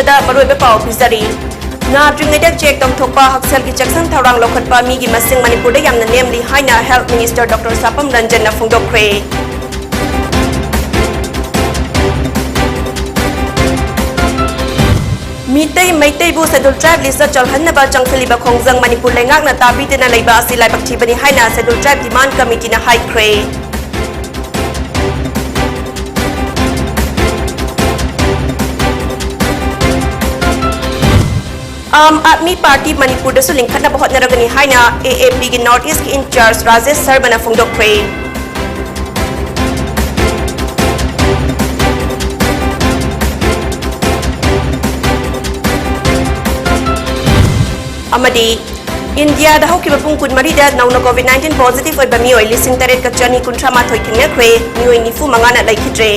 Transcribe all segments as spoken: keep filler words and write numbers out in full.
ꯗ ꯃꯔꯨꯑꯣꯏꯕ ꯄꯥꯎ ꯄꯤꯖꯔꯤ꯫ ꯅꯥꯗ꯭ꯔꯤꯉꯩꯗ ꯆꯦꯛ ꯇꯧꯊꯣꯛꯄ, ꯍꯛꯁꯦꯜꯒꯤ ꯆꯦꯛꯁꯤꯟ ꯊꯧꯔꯥꯡ ꯂꯧꯈꯠꯄ ꯃꯤꯒꯤ ꯃꯁꯤꯡ ꯃꯅꯤꯄꯨꯔꯗ ꯌꯥꯝꯅ ꯅꯦꯝꯂꯤ ꯍꯥꯏꯅ ꯍꯦꯜꯊ ꯃꯤꯅꯤꯁꯇꯔ ꯗꯣꯛꯇꯔ ꯁꯥꯄꯝ ꯔꯟꯖꯟꯅ ꯐꯣꯡꯗꯣꯛꯈ꯭ꯔꯦ꯫ ꯃꯤꯇꯩ ꯃꯩꯇꯩꯕꯨ ꯁꯦꯗꯨꯜ ꯇ꯭ꯔꯥꯏꯕ ꯂꯤꯁꯇ ꯆꯜꯍꯟꯅꯕ ꯆꯪꯁꯤꯜꯂꯤꯕ ꯈꯣꯡꯖꯪ ꯃꯅꯤꯄꯨꯔ ꯂꯩꯉꯥꯛꯅ ꯇꯥꯕꯤꯗꯅ ꯂꯩꯕ ꯑꯁꯤ ꯂꯥꯏꯕꯛ ꯊꯤꯕꯅꯤ ꯍꯥꯏꯅ ꯁꯦꯗꯨꯜ ꯇ꯭ꯔꯥꯏꯕ ꯗꯤꯃꯥꯟ ꯀꯃꯤꯇꯤꯅ ꯍꯥꯏꯈ꯭ꯔꯦ꯫ ꯑꯥꯝ ꯑꯥꯗꯃꯤ ꯄꯥꯔꯇꯤ ꯃꯅꯤꯄꯨꯔꯗꯁꯨ ꯂꯤꯡꯈꯠꯅꯕ ꯍꯣꯠꯅꯔꯒꯅꯤ ꯍꯥꯏꯅ ꯑꯦ ꯑꯦ ꯄꯤꯒꯤ ꯅꯣꯔꯠ ꯏꯁꯀꯤ ꯏꯟꯆꯥꯔꯖ ꯔꯥꯖꯦꯁ ꯁꯔꯃꯅ ꯐꯣꯡꯗꯣꯛꯈ꯭ꯔꯦ꯫ ꯑꯃꯗꯤ ꯏꯟꯗꯤꯌꯥꯗ ꯍꯧꯈꯤꯕ ꯄꯨꯡ ꯀꯨꯟꯃꯔꯤꯗ ꯅꯧꯅ ꯀꯣꯚꯤꯗ ꯅꯥꯏꯟꯇꯤꯟ ꯄꯣꯖꯤꯇꯤꯚ ꯑꯣꯏꯕ ꯃꯤꯑꯣꯏ ꯂꯤꯁꯤꯡ ꯇꯔꯦꯠꯀ ꯆꯅꯤ ꯀꯨꯟꯊ꯭ꯔꯥ ꯃꯥꯊꯣꯏ ꯊꯦꯡꯅꯈ꯭ꯔꯦ, ꯃꯤꯑꯣꯏ ꯅꯤꯐꯨ ꯃꯉꯥꯅ ꯂꯩꯈꯤꯗ꯭ꯔꯦ꯫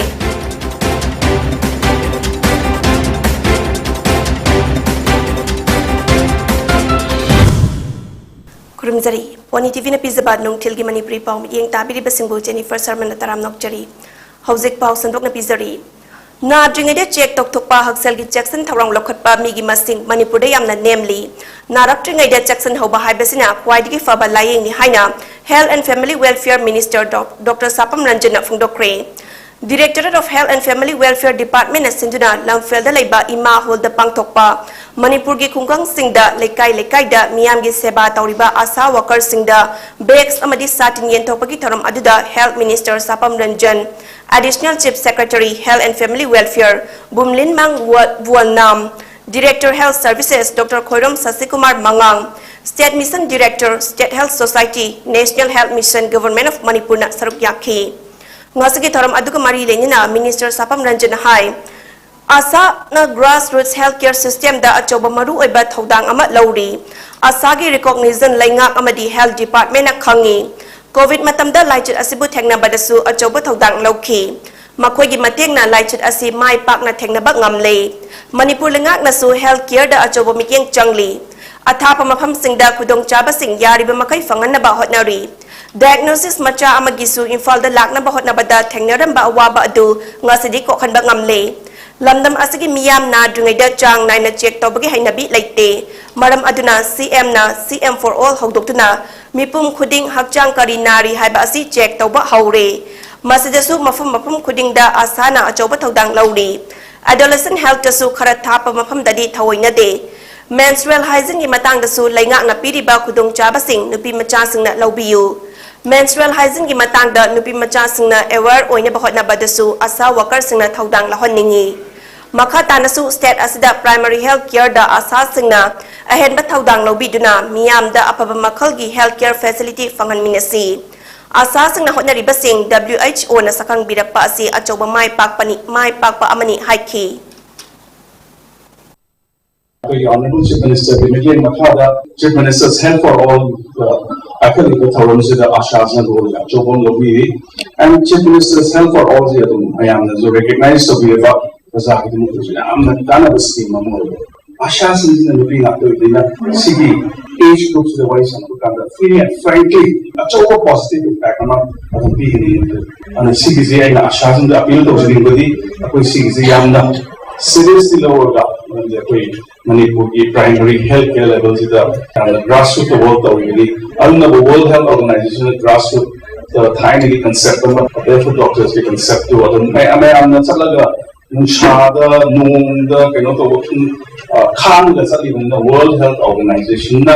ꯈꯨꯔꯨꯝꯖꯔꯤ꯫ ꯄꯣꯅꯤ ꯇꯤꯚꯤꯅ ꯄꯤꯖꯕ ꯅꯨꯡꯊꯤꯜꯒꯤ ꯃꯅꯤꯄꯨꯔꯤ ꯄꯥꯎ ꯃꯤꯠꯌꯦꯡ ꯇꯥꯕꯤꯔꯤꯕꯁꯤꯡꯕꯨ ꯖꯦꯅꯤꯐꯔ ꯁꯔꯃꯅ ꯇꯔꯥꯝꯅ ꯑꯣꯛꯆꯔꯤ꯫ ꯍꯧꯖꯤꯛ ꯄꯥꯎ ꯁꯟꯗꯣꯛꯅ ꯄꯤꯖꯔꯤ꯫ ꯅꯥꯗ꯭ꯔꯤꯉꯩꯗ ꯆꯦꯛ ꯇꯧꯊꯣꯛꯄ, ꯍꯛꯁꯦꯜꯒꯤ ꯆꯦꯛꯁꯤꯟ ꯊꯧꯔꯥꯡ ꯂꯧꯈꯠꯄ ꯃꯤꯒꯤ ꯃꯁꯤꯡ ꯃꯅꯤꯄꯨꯔꯗ ꯌꯥꯝꯅ ꯅꯦꯝꯂꯤ꯫ ꯅꯥꯔꯛꯇ꯭ꯔꯤꯉꯩꯗ ꯆꯦꯛꯁꯤꯟꯍꯧꯕ ꯍꯥꯏꯕꯁꯤꯅ ꯈ꯭ꯋꯥꯏꯗꯒꯤ ꯐꯕ ꯂꯥꯌꯦꯡꯅꯤ ꯍꯥꯏꯅ Health and Family Welfare Minister Doc-, doctor Sapam ꯔꯟꯖꯟꯅ ꯐꯣꯡꯗꯣꯛꯈ꯭ꯔꯦ꯫ Directorate of Health and Family Welfare Departmentꯅ ꯁꯤꯟꯗꯨꯅ ꯂꯝꯐꯦꯜꯗ ꯂꯩꯕ ꯏꯃꯥ ꯍꯣꯜꯗ ꯄꯥꯡꯊꯣꯛꯄ ꯃꯅꯤꯄꯨꯔꯒꯤ ꯈꯨꯡꯒꯪꯁꯤꯡꯗ ꯂꯩꯀꯥꯏ ꯂꯩꯀꯥꯏꯗ ꯃꯤꯌꯥꯝꯒꯤ ꯁꯦꯕꯥ ꯇꯧꯔꯤꯕ ꯑꯥꯁꯥ ꯋꯥꯀꯔꯁꯤꯡꯗ ꯕꯦꯒꯁ ꯑꯃꯗꯤ ꯁꯥꯇꯤꯟ ꯌꯦꯟꯊꯣꯛꯄꯒꯤ ꯊꯧꯔꯝ ꯑꯗꯨꯗ Health Minister ꯁꯥꯄꯝ Ranjan, Additional Chief Secretary Health and Family Welfare ꯕꯨꯝꯂꯤꯟꯃꯥꯡ ꯋ-, ꯋꯨꯋꯜꯅꯥꯝ, Director Health Services doctor Khoirom Sasikumar ꯃꯉꯥꯡ, State Mission Director, State Health Society, National Health Mission, Government of ꯃꯅꯤꯄꯨꯔꯅ ꯁꯔꯨꯛ ꯌꯥꯈꯤ꯫ ꯉꯁꯤꯒꯤ ꯊꯧꯔꯝ ꯑꯗꯨꯒ ꯃꯔꯤ ꯂꯩꯅꯅ Minister ꯁꯥꯄꯝ ꯔꯟꯖꯟꯅ ꯍꯥꯏ, ꯑꯥꯁꯥꯅ grassroots health care systemꯗ ꯑꯆꯧꯕ ꯃꯔꯨꯑꯣꯏꯕ ꯊꯧꯗꯥꯡ ꯑꯃ ꯂꯧꯔꯤ꯫ ꯑꯥꯁꯥꯒꯤ recognition ꯂꯩꯉꯥꯛ ꯑꯃꯗꯤ Health Departmentꯅ ꯈꯪꯉꯤ꯫ ꯀꯣꯚꯤꯗ ꯃꯇꯝꯗ ꯂꯥꯏꯆꯠ ꯑꯁꯤꯕꯨ ꯊꯦꯡꯅꯕꯗꯁꯨ ꯑꯆꯧꯕ ꯊꯧꯗꯥꯡ ꯂꯧꯈꯤ꯫ ꯃꯈꯣꯏꯒꯤ ꯃꯇꯦꯡꯅ ꯂꯥꯏꯆꯠ ꯑꯁꯤ ꯃꯥꯏ ꯄꯥꯛꯅ ꯊꯦꯡꯅꯕ ꯉꯝꯂꯦ꯫ ꯃꯅꯤꯄꯨꯔ ꯂꯩꯉꯥꯛꯅꯁꯨ health careꯗ ꯑꯆꯧꯕ ꯃꯤꯠꯌꯦꯡ ꯆꯪꯂꯤ꯫ ꯑꯊꯥꯞꯄ ꯃꯐꯝꯁꯤꯡꯗ ꯈꯨꯗꯣꯡꯆꯥꯕꯁꯤꯡ ꯌꯥꯔꯤꯕ ꯃꯈꯩ ꯐꯪꯍꯟꯅꯕ ꯍꯣꯠꯅꯔꯤ꯫ Diagnosis ꯃꯆꯥ ꯑꯃꯒꯤꯁꯨ ꯏꯝꯐꯥꯜꯗ ꯂꯥꯛꯅꯕ ꯍꯣꯠꯅꯕꯗ ꯊꯦꯡꯅꯔꯝꯕ ꯑꯋꯥꯕ ꯑꯗꯨ ꯉꯁꯤꯗꯤ ꯀꯣꯛꯍꯟꯕ ꯉꯝꯂꯦ꯫ ꯂꯝꯗꯝ ꯑꯁꯤꯒꯤ ꯃꯤꯌꯥꯝ ꯅꯥꯗ꯭ꯔꯤꯉꯩꯗ ꯆꯥꯡ ꯅꯥꯏꯅ ꯆꯦꯛ ꯇꯧꯕꯒꯤ ꯍꯩꯅꯕꯤ ꯂꯩꯇꯦ꯫ ꯃꯔꯝ ꯑꯗꯨꯅ ꯁꯤ ꯑꯦꯝꯅ ꯁꯤ ꯑꯦꯝ ꯐꯣꯔ ꯑꯣꯜ ꯍꯧꯗꯣꯛꯇꯨꯅ ꯃꯤꯄꯨꯝ ꯈꯨꯗꯤꯡ ꯍꯛꯆꯥꯡ ꯀꯔꯤ ꯅꯥꯔꯤ ꯍꯥꯏꯕ ꯑꯁꯤ ꯆꯦꯛ ꯇꯧꯕ ꯍꯧꯔꯦ꯫ ꯃꯁꯤꯗꯁꯨ ꯃꯐꯝ ꯃꯐꯝ ꯈꯨꯗꯤꯡꯗ ꯑꯁꯥꯅ ꯑꯆꯧꯕ ꯊꯧꯗꯥꯡ ꯂꯧꯔꯤ꯫ ꯑꯦꯗꯣꯂꯦꯁꯦꯟ ꯍꯦꯜꯊꯇꯁꯨ ꯈꯔ ꯊꯥꯞꯄ ꯃꯐꯝꯗꯗꯤ ꯊꯑꯣꯏꯅꯗꯦ꯫ ꯃꯦꯟꯁꯇ꯭ꯔꯨꯑꯦꯜ ꯍꯥꯏꯖꯤꯟꯒꯤ ꯃꯇꯥꯡꯗꯁꯨ ꯂꯩꯉꯥꯛꯅ ꯄꯤꯔꯤꯕ ꯈꯨꯗꯣꯡꯆꯥꯕꯁꯤꯡ ꯅꯨꯄꯤ ꯃꯆꯥꯁꯤꯡꯅ ꯂꯧꯕꯤꯌꯨ꯫ ꯃꯦꯟꯁꯇ꯭ꯔꯨꯑꯦꯜ ꯍꯥꯏꯖꯤꯟꯒꯤ ꯃꯇꯥꯡꯗ ꯅꯨꯄꯤ ꯃꯆꯥꯁꯤꯡꯅ ꯑꯦꯋꯦꯌꯔ ꯑꯣꯏꯅꯕ ꯍꯣꯠꯅꯕꯗꯁꯨ ꯑꯁꯥ ꯋꯥꯀꯔꯁꯤꯡꯅ ꯊꯧꯗꯥꯡ ꯂꯧꯍꯟꯅꯤꯡꯏ꯫ ꯃꯈꯥ ꯇꯥꯅꯁꯨ ꯁ꯭ꯇꯦꯠ ꯑꯁꯤꯗ ꯄ꯭ꯔꯥꯏꯃꯔꯤ ꯍꯦꯜꯊ ꯀꯤꯌꯔꯗ ꯑꯁꯥꯁꯤꯡꯅ ꯑꯍꯦꯟꯕ ꯊꯧꯗꯥꯡ ꯂꯧꯕꯤꯗꯨꯅ ꯃꯤꯌꯥꯝꯗ ꯑꯐꯕ ꯃꯈꯜꯒꯤ health care facility ꯐꯪꯍꯟꯃꯤꯟꯅꯁꯤ꯫ ꯑꯁꯥꯁꯤꯡꯅ ꯍꯣꯠꯅꯔꯤꯕꯁꯤꯡ W H ꯑꯣꯅ ꯁꯛꯈꯪꯕꯤꯔꯛꯄ ꯑꯁꯤ ꯑꯆꯧꯕ ꯃꯥꯏ ꯄꯥꯛꯄꯅꯤ, ꯃꯥꯏ ꯄꯥꯛꯄ ꯑꯃꯅꯤ ꯍꯥꯏꯈꯤ꯫ ꯑꯩꯈꯣꯏꯒꯤ Honourable Chief Ministerꯒꯤ ꯃꯤꯠꯌꯦꯡ ꯃꯈꯥꯗ Chief Minister's Health for All ꯄꯥꯏꯈꯠꯂꯤꯕ ꯊꯧꯔꯝꯁꯤꯗ ꯑꯁꯥꯁꯤꯅ ꯔꯣꯜ ꯑꯆꯧꯕ ꯑꯃ ꯂꯧꯕꯤꯔꯤ꯫ And Chief Minister's Health for Allꯁꯤ ꯑꯗꯨꯝ ꯃꯌꯥꯝꯅꯁꯨ ꯔꯤꯀꯒꯅꯥꯏꯖ ꯇꯧꯕꯤꯔꯕ ꯄ꯭ꯔꯖꯥ ꯈꯨꯗꯤꯡꯃꯛꯇꯁꯨ ꯌꯥꯝꯅ ꯀꯥꯟꯅꯕ ꯁ꯭ꯀꯤꯝ ꯑꯃ ꯑꯣꯏꯔꯦ꯫ ꯑꯁꯥꯁꯤꯡꯁꯤꯅ ꯅꯨꯄꯤ ꯉꯥꯛꯇ ꯑꯣꯏꯕꯅꯤꯅ ꯁꯤꯒꯤ ꯑꯦꯖ ꯒ꯭ꯔꯨꯞꯁꯤꯗ ꯋꯥꯔꯤ ꯁꯥꯟꯅꯕ ꯀꯥꯟꯗ free and frankly ꯑꯆꯧꯕ ꯄꯣꯖꯤꯇꯤꯚ ꯏꯝꯄꯦꯛ ꯑꯃ ꯑꯗꯨꯝ ꯄꯤꯒꯅꯤ꯫ ꯑꯗꯨꯅ ꯁꯤꯒꯤꯁꯤ ꯑꯩꯅ ꯑꯁꯥꯁꯤꯡꯗ ꯑꯄꯤꯜ ꯇꯧꯖꯅꯤꯡꯕꯗꯤ ꯑꯩꯈꯣꯏ ꯁꯤꯒꯤꯁꯤ ꯌꯥꯝꯅ ꯁꯤꯔꯤꯌꯁꯂꯤ ꯂꯧꯔꯒ, ꯃꯔꯝꯗꯤ ꯑꯩꯈꯣꯏ ꯃꯅꯤꯄꯨꯔꯒꯤ ꯄ꯭ꯔꯥꯏꯃꯔꯤ ꯍꯦꯜꯊ ꯀꯦꯌꯔ ꯂꯦꯚꯦꯜꯁꯤꯗ ꯌꯥꯝꯅ ꯒ꯭ꯔꯥꯁꯔꯨꯠꯇ ꯋꯔꯛ ꯇꯧꯔꯤꯕꯅꯤ꯫ ꯑꯗꯨꯅꯕꯨ ꯋꯥꯔꯜꯗ ꯍꯦꯜꯊ ꯑꯣꯔꯒꯅꯥꯏꯖꯦꯁꯟꯅ ꯒ꯭ꯔꯥꯁꯔꯨꯠꯇ ꯊꯥꯏꯅꯒꯤ ꯀꯟꯁꯦꯞ ꯑꯃ, ꯕꯦꯐꯨꯠ ꯗꯣꯛꯇꯔꯁꯀꯤ ꯀꯟꯁꯦꯞꯇꯨ ꯑꯗꯨꯝ ꯃꯌꯥꯝ, ꯃꯌꯥꯝꯅ ꯆꯠꯂꯒ ꯅꯨꯡꯁꯥꯗ, ꯅꯣꯡꯗ ꯀꯩꯅꯣ ꯇꯧꯕ ꯁꯨꯝ, ꯑ, ꯈꯥꯡꯉꯒ ꯆꯠꯂꯤꯕꯅꯤꯅ ꯋꯥꯔꯜꯗ ꯍꯦꯜꯊ ꯑꯣꯔꯒꯅꯥꯏꯖꯦꯁꯟꯅ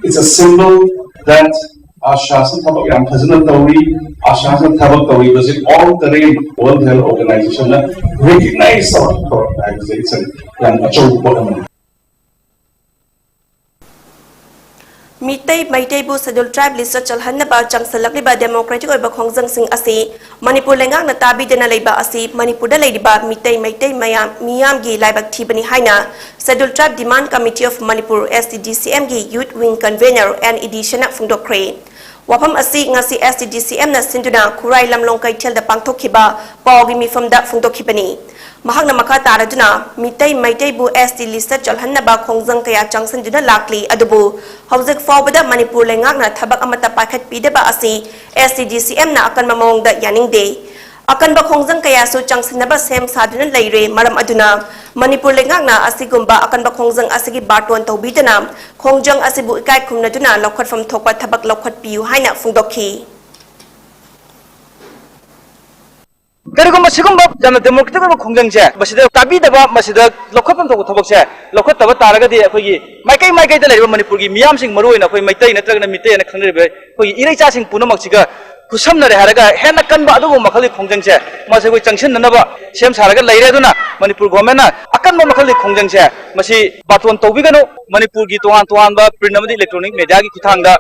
it's a symbol that ꯑꯥꯁꯥꯁꯤ ꯊꯕꯛ ꯌꯥꯝ ꯐꯖꯅ ꯇꯧꯔꯤ꯫ ꯑꯥꯁꯥꯁꯤꯅ ꯊꯕꯛ ꯇꯧꯔꯤꯕꯁꯤ all ꯇꯔꯦꯠ ꯋꯥꯔꯜꯗ ꯍꯦꯜꯊ ꯑꯣꯔꯒꯅꯥꯏꯖꯦꯁꯟꯅ ꯔꯤꯀꯒꯅꯥꯏꯖ ꯇꯧꯔꯛꯄ ꯍꯥꯏꯕꯁꯦ it's a ꯌꯥꯝ ꯑꯆꯧꯕ ꯄꯣꯠ ꯑꯃꯅꯤ꯫ ꯃꯤꯇꯩ ꯃꯩꯇꯩꯕꯨ ꯁꯦꯗ꯭ꯌꯨꯜ ꯇ꯭ꯔꯥꯏꯕ ꯂꯤꯁꯇ ꯆꯜꯍꯟꯅꯕ ꯆꯪꯁꯤꯜꯂꯛꯂꯤꯕ ꯗꯦꯃꯣꯀ꯭ꯔꯦꯇꯤꯛ ꯑꯣꯏꯕ ꯈꯣꯡꯖꯪꯁꯤꯡ ꯑꯁꯤ ꯃꯅꯤꯄꯨꯔ ꯂꯩꯉꯥꯛꯅ ꯇꯥꯕꯤꯗꯅ ꯂꯩꯕ ꯑꯁꯤ ꯃꯅꯤꯄꯨꯔꯗ ꯂꯩꯔꯤꯕ ꯃꯤꯇꯩ ꯃꯩꯇꯩ ꯃꯌꯥꯝ, ꯃꯤꯌꯥꯝꯒꯤ ꯂꯥꯏꯕꯛ ꯊꯤꯕꯅꯤ ꯍꯥꯏꯅ Scheduled Tribe Demand Committee of Manipur, S T D C M ꯒꯤ ꯌꯨꯊ ꯋꯤꯡ ꯀꯟꯚꯦꯅꯔ ꯑꯦꯟ ꯏꯗꯤꯁꯟꯅ ꯐꯣꯡꯗꯣꯛꯈ꯭ꯔꯦ꯫ ꯋꯥꯐꯝ ꯑꯁꯤ ꯉꯁꯤ S T D C M ꯅ ꯁꯤꯟꯗꯨꯅ ꯈꯨꯔꯥꯏ ꯂꯝꯂꯣꯡ ꯀꯩꯊꯦꯜꯗ ꯄꯥꯡꯊꯣꯛꯈꯤꯕ ꯄꯥꯎꯒꯤ ꯃꯤꯐꯝꯗ ꯐꯣꯡꯗꯣꯛꯈꯤꯕꯅꯤ꯫ ꯃꯍꯥꯛꯅ ꯃꯈꯥ ꯇꯥꯔꯗꯨꯅ ꯃꯤꯇꯩ ꯃꯩꯇꯩꯕꯨ S T ꯂꯤꯁꯇ ꯆꯜꯍꯟꯅꯕ ꯈꯣꯡꯖꯪ ꯀꯌꯥ ꯆꯪꯁꯤꯟꯗꯨꯅ ꯂꯥꯛꯂꯤ, ꯑꯗꯨꯕꯨ ꯍꯧꯖꯤꯛ ꯐꯥꯎꯕꯗ ꯃꯅꯤꯄꯨꯔ ꯂꯩꯉꯥꯛꯅ ꯊꯕꯛ ꯑꯃꯠꯇ ꯄꯥꯏꯈꯠꯄꯤꯗꯕ ꯑꯁꯤ S T D C M ꯅ ꯑꯀꯟꯕ ꯃꯑꯣꯡꯗ ꯌꯥꯅꯤꯡꯗꯦ꯫ ꯑꯀꯟꯕ ꯈꯣꯡꯖꯪ ꯀꯌꯥꯁꯨ ꯆꯪꯁꯤꯟꯅꯕ ꯁꯦꯝ ꯁꯥꯗꯨꯅ ꯂꯩꯔꯦ꯫ ꯃꯔꯝ ꯑꯗꯨꯅ ꯃꯅꯤꯄꯨꯔ ꯂꯩꯉꯥꯛꯅ ꯑꯁꯤꯒꯨꯝꯕ ꯑꯀꯟꯕ ꯈꯣꯡꯖꯪ ꯑꯁꯤꯒꯤ ꯕꯥꯔꯇꯣꯟ ꯇꯧꯕꯤꯗꯨꯅ ꯈꯣꯡꯖꯪ ꯑꯁꯤꯕꯨ ꯏꯀꯥꯏ ꯈꯨꯝꯅꯗꯨꯅ ꯂꯧꯈꯠꯐꯝ ꯊꯣꯛꯄ ꯊꯕꯛ ꯂꯧꯈꯠꯄꯤꯌꯨ ꯍꯥꯏꯅ ꯐꯣꯡꯗꯣꯛꯈꯤ꯫ ꯀꯔꯤꯒꯨꯝꯕ ꯁꯤꯒꯨꯝꯕ ꯌꯥꯝꯅ ꯗꯦꯃꯣꯀ꯭ꯔꯦꯇꯤꯛ ꯑꯣꯏꯕ ꯈꯣꯡꯖꯪꯁꯦ ꯃꯁꯤꯗ ꯇꯥꯕꯤꯗꯕ, ꯃꯁꯤꯗ ꯂꯧꯈꯠꯐꯝ ꯊꯣꯛꯄ ꯊꯕꯛꯁꯦ ꯂꯧꯈꯠꯇꯕ ꯇꯥꯔꯒꯗꯤ, ꯑꯩꯈꯣꯏꯒꯤ ꯃꯥꯏꯀꯩ ꯃꯥꯏꯀꯩꯗ ꯂꯩꯔꯤꯕ ꯃꯅꯤꯄꯨꯔꯒꯤ ꯃꯤꯌꯥꯝꯁꯤꯡ, ꯃꯔꯨꯑꯣꯏꯅ ꯑꯩꯈꯣꯏ ꯃꯩꯇꯩ ꯅꯠꯇ꯭ꯔꯒꯅ ꯃꯤꯇꯩ ꯍꯥꯏꯅ ꯈꯪꯅꯔꯤꯕ ꯑꯩꯈꯣꯏꯒꯤ ꯏꯔꯩꯆꯥꯁꯤꯡ ꯄꯨꯝꯅꯃꯛꯁꯤꯒ ꯈꯨꯠꯁꯝꯅꯔꯦ ꯍꯥꯏꯔꯒ ꯍꯦꯟꯅ ꯀꯟꯕ ꯑꯗꯨꯒꯨꯝꯕ ꯃꯈꯜꯒꯤ ꯈꯣꯡꯖꯪꯁꯦ ꯃꯁꯤ ꯑꯩꯈꯣꯏ ꯆꯪꯁꯤꯟꯅꯅꯕ ꯁꯦꯝ ꯁꯥꯔꯒ ꯂꯩꯔꯦ꯫ ꯑꯗꯨꯅ ꯃꯅꯤꯄꯨꯔ ꯒꯣꯔꯃꯦꯟꯅ ꯑꯀꯟꯕ ꯃꯈꯜꯒꯤ ꯈꯣꯡꯖꯪꯁꯦ ꯃꯁꯤ ꯕꯥꯇꯣꯟ ꯇꯧꯕꯤꯒꯅꯨ꯫ ꯃꯅꯤꯄꯨꯔꯒꯤ ꯇꯣꯉꯥꯟ ꯇꯣꯉꯥꯟꯕ ꯄ꯭ꯔꯤꯟ ꯑꯃꯗꯤ ꯏꯂꯦꯛꯇ꯭ꯔꯣꯅꯤꯛ ꯃꯦꯗꯤꯌꯥꯒꯤ ꯈꯨꯠꯊꯥꯡꯗ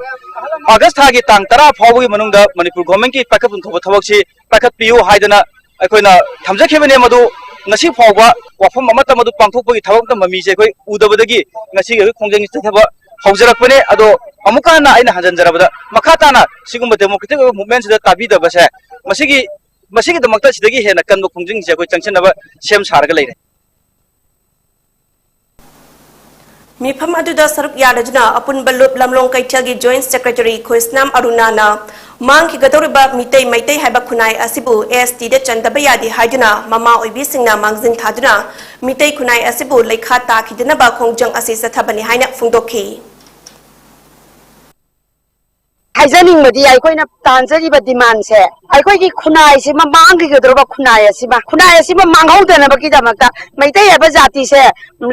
ꯑꯥꯒꯁ ꯊꯥꯒꯤ ꯇꯥꯡ ꯇꯔꯥ ꯐꯥꯎꯕꯒꯤ ꯃꯅꯨꯡꯗ ꯃꯅꯤꯄꯨꯔ ꯒꯣꯔꯃꯦꯟꯒꯤ ꯄꯥꯏꯈꯠꯐꯝ ꯊꯣꯛꯄ ꯊꯕꯛꯁꯤ ꯄꯥꯏꯈꯠꯄꯤꯌꯨ ꯍꯥꯏꯗꯅ ꯑꯩꯈꯣꯏꯅ ꯊꯝꯖꯈꯤꯕꯅꯤ꯫ ꯃꯗꯨ ꯉꯁꯤ ꯐꯥꯎꯕ ꯋꯥꯐꯝ ꯑꯃꯠꯇ ꯃꯗꯨ ꯄꯥꯡꯊꯣꯛꯄꯒꯤ ꯊꯕꯛ ꯑꯃꯠꯇ ꯃꯃꯤꯁꯦ ꯑꯩꯈꯣꯏ ꯎꯗꯕꯗꯒꯤ ꯉꯁꯤꯒꯤ ꯑꯩꯈꯣꯏ ꯈꯣꯡꯖꯪ ꯆꯠꯊꯕ ꯍꯧꯖꯔꯛꯄꯅꯦ꯫ ꯑꯗꯣ ꯑꯃꯨꯛꯀ ꯍꯟꯅ ꯑꯩꯅ ꯍꯟꯖꯤꯟꯖꯔꯕꯗ, ꯃꯈꯥ ꯇꯥꯅ ꯁꯤꯒꯨꯝꯕ ꯗꯦꯃꯣꯀ꯭ꯔꯦꯇꯤꯛ ꯑꯣꯏꯕ ꯃꯨꯚꯃꯦꯟꯁꯤꯗ ꯇꯥꯕꯤꯗꯕꯁꯦ, ꯃꯁꯤꯒꯤ, ꯃꯁꯤꯒꯤꯗꯃꯛꯇ ꯁꯤꯗꯒꯤ ꯍꯦꯟꯅ ꯀꯟꯕ ꯈꯣꯡꯖꯪꯁꯦ ꯑꯩꯈꯣꯏ ꯆꯪꯁꯤꯟꯅꯕ ꯁꯦꯝ ꯁꯥꯔꯒ ꯂꯩꯔꯦ꯫ ꯃꯤꯐꯝ ꯑꯗꯨꯗ ꯁꯔꯨꯛ ꯌꯥꯅꯗꯨꯅ ꯑꯄꯨꯟꯕ ꯂꯨꯞ ꯂꯝꯂꯣꯡ ꯀꯩꯊꯦꯜꯒꯤ ꯖꯣꯏꯟꯠ ꯁꯦꯀ꯭ꯔꯦꯇꯔꯤ ꯈꯣꯏꯁꯅꯥꯝ ꯑꯔꯨꯅꯥꯅ ꯃꯥꯡꯈꯤꯒꯗꯧꯔꯤꯕ ꯃꯤꯇꯩ ꯃꯩꯇꯩ ꯍꯥꯏꯕ ꯈꯨꯟꯅꯥꯏ ꯑꯁꯤꯕꯨ ꯑꯦꯁ ꯇꯤꯗ ꯆꯟꯗꯕ ꯌꯥꯗꯦ ꯍꯥꯏꯗꯨꯅ ꯃꯃꯥ ꯑꯣꯏꯕꯤꯁꯤꯡꯅ ꯃꯥꯡꯖꯤꯟ ꯊꯥꯗꯨꯅ ꯃꯤꯇꯩ ꯈꯨꯟꯅꯥꯏ ꯑꯁꯤꯕꯨ ꯂꯩꯈꯥ ꯇꯥꯈꯤꯗꯅꯕ ꯈꯣꯡꯖꯪ ꯑꯁꯤ ꯆꯠꯊꯕꯅꯤ ꯍꯥꯏꯅ ꯐꯣꯡꯗꯣꯛꯈꯤ꯫ ꯍꯥꯏꯖꯅꯤꯡꯕꯗꯤ ꯑꯩꯈꯣꯏꯅ ꯇꯥꯟꯖꯔꯤꯕ ꯗꯤꯃꯥꯟꯁꯦ ꯑꯩꯈꯣꯏꯒꯤ ꯈꯨꯟꯅꯥꯏꯁꯤꯃ ꯃꯥꯡꯈꯤꯒꯗꯧꯔꯕ ꯈꯨꯟꯅꯥꯏ ꯑꯁꯤꯃ ꯈꯨꯟꯅꯥꯏ ꯑꯁꯤꯃ ꯃꯥꯡꯍꯧꯗꯅꯕꯒꯤꯗꯃꯛꯇ ꯃꯩꯇꯩ ꯍꯥꯏꯕ ꯖꯥꯇꯤꯁꯦ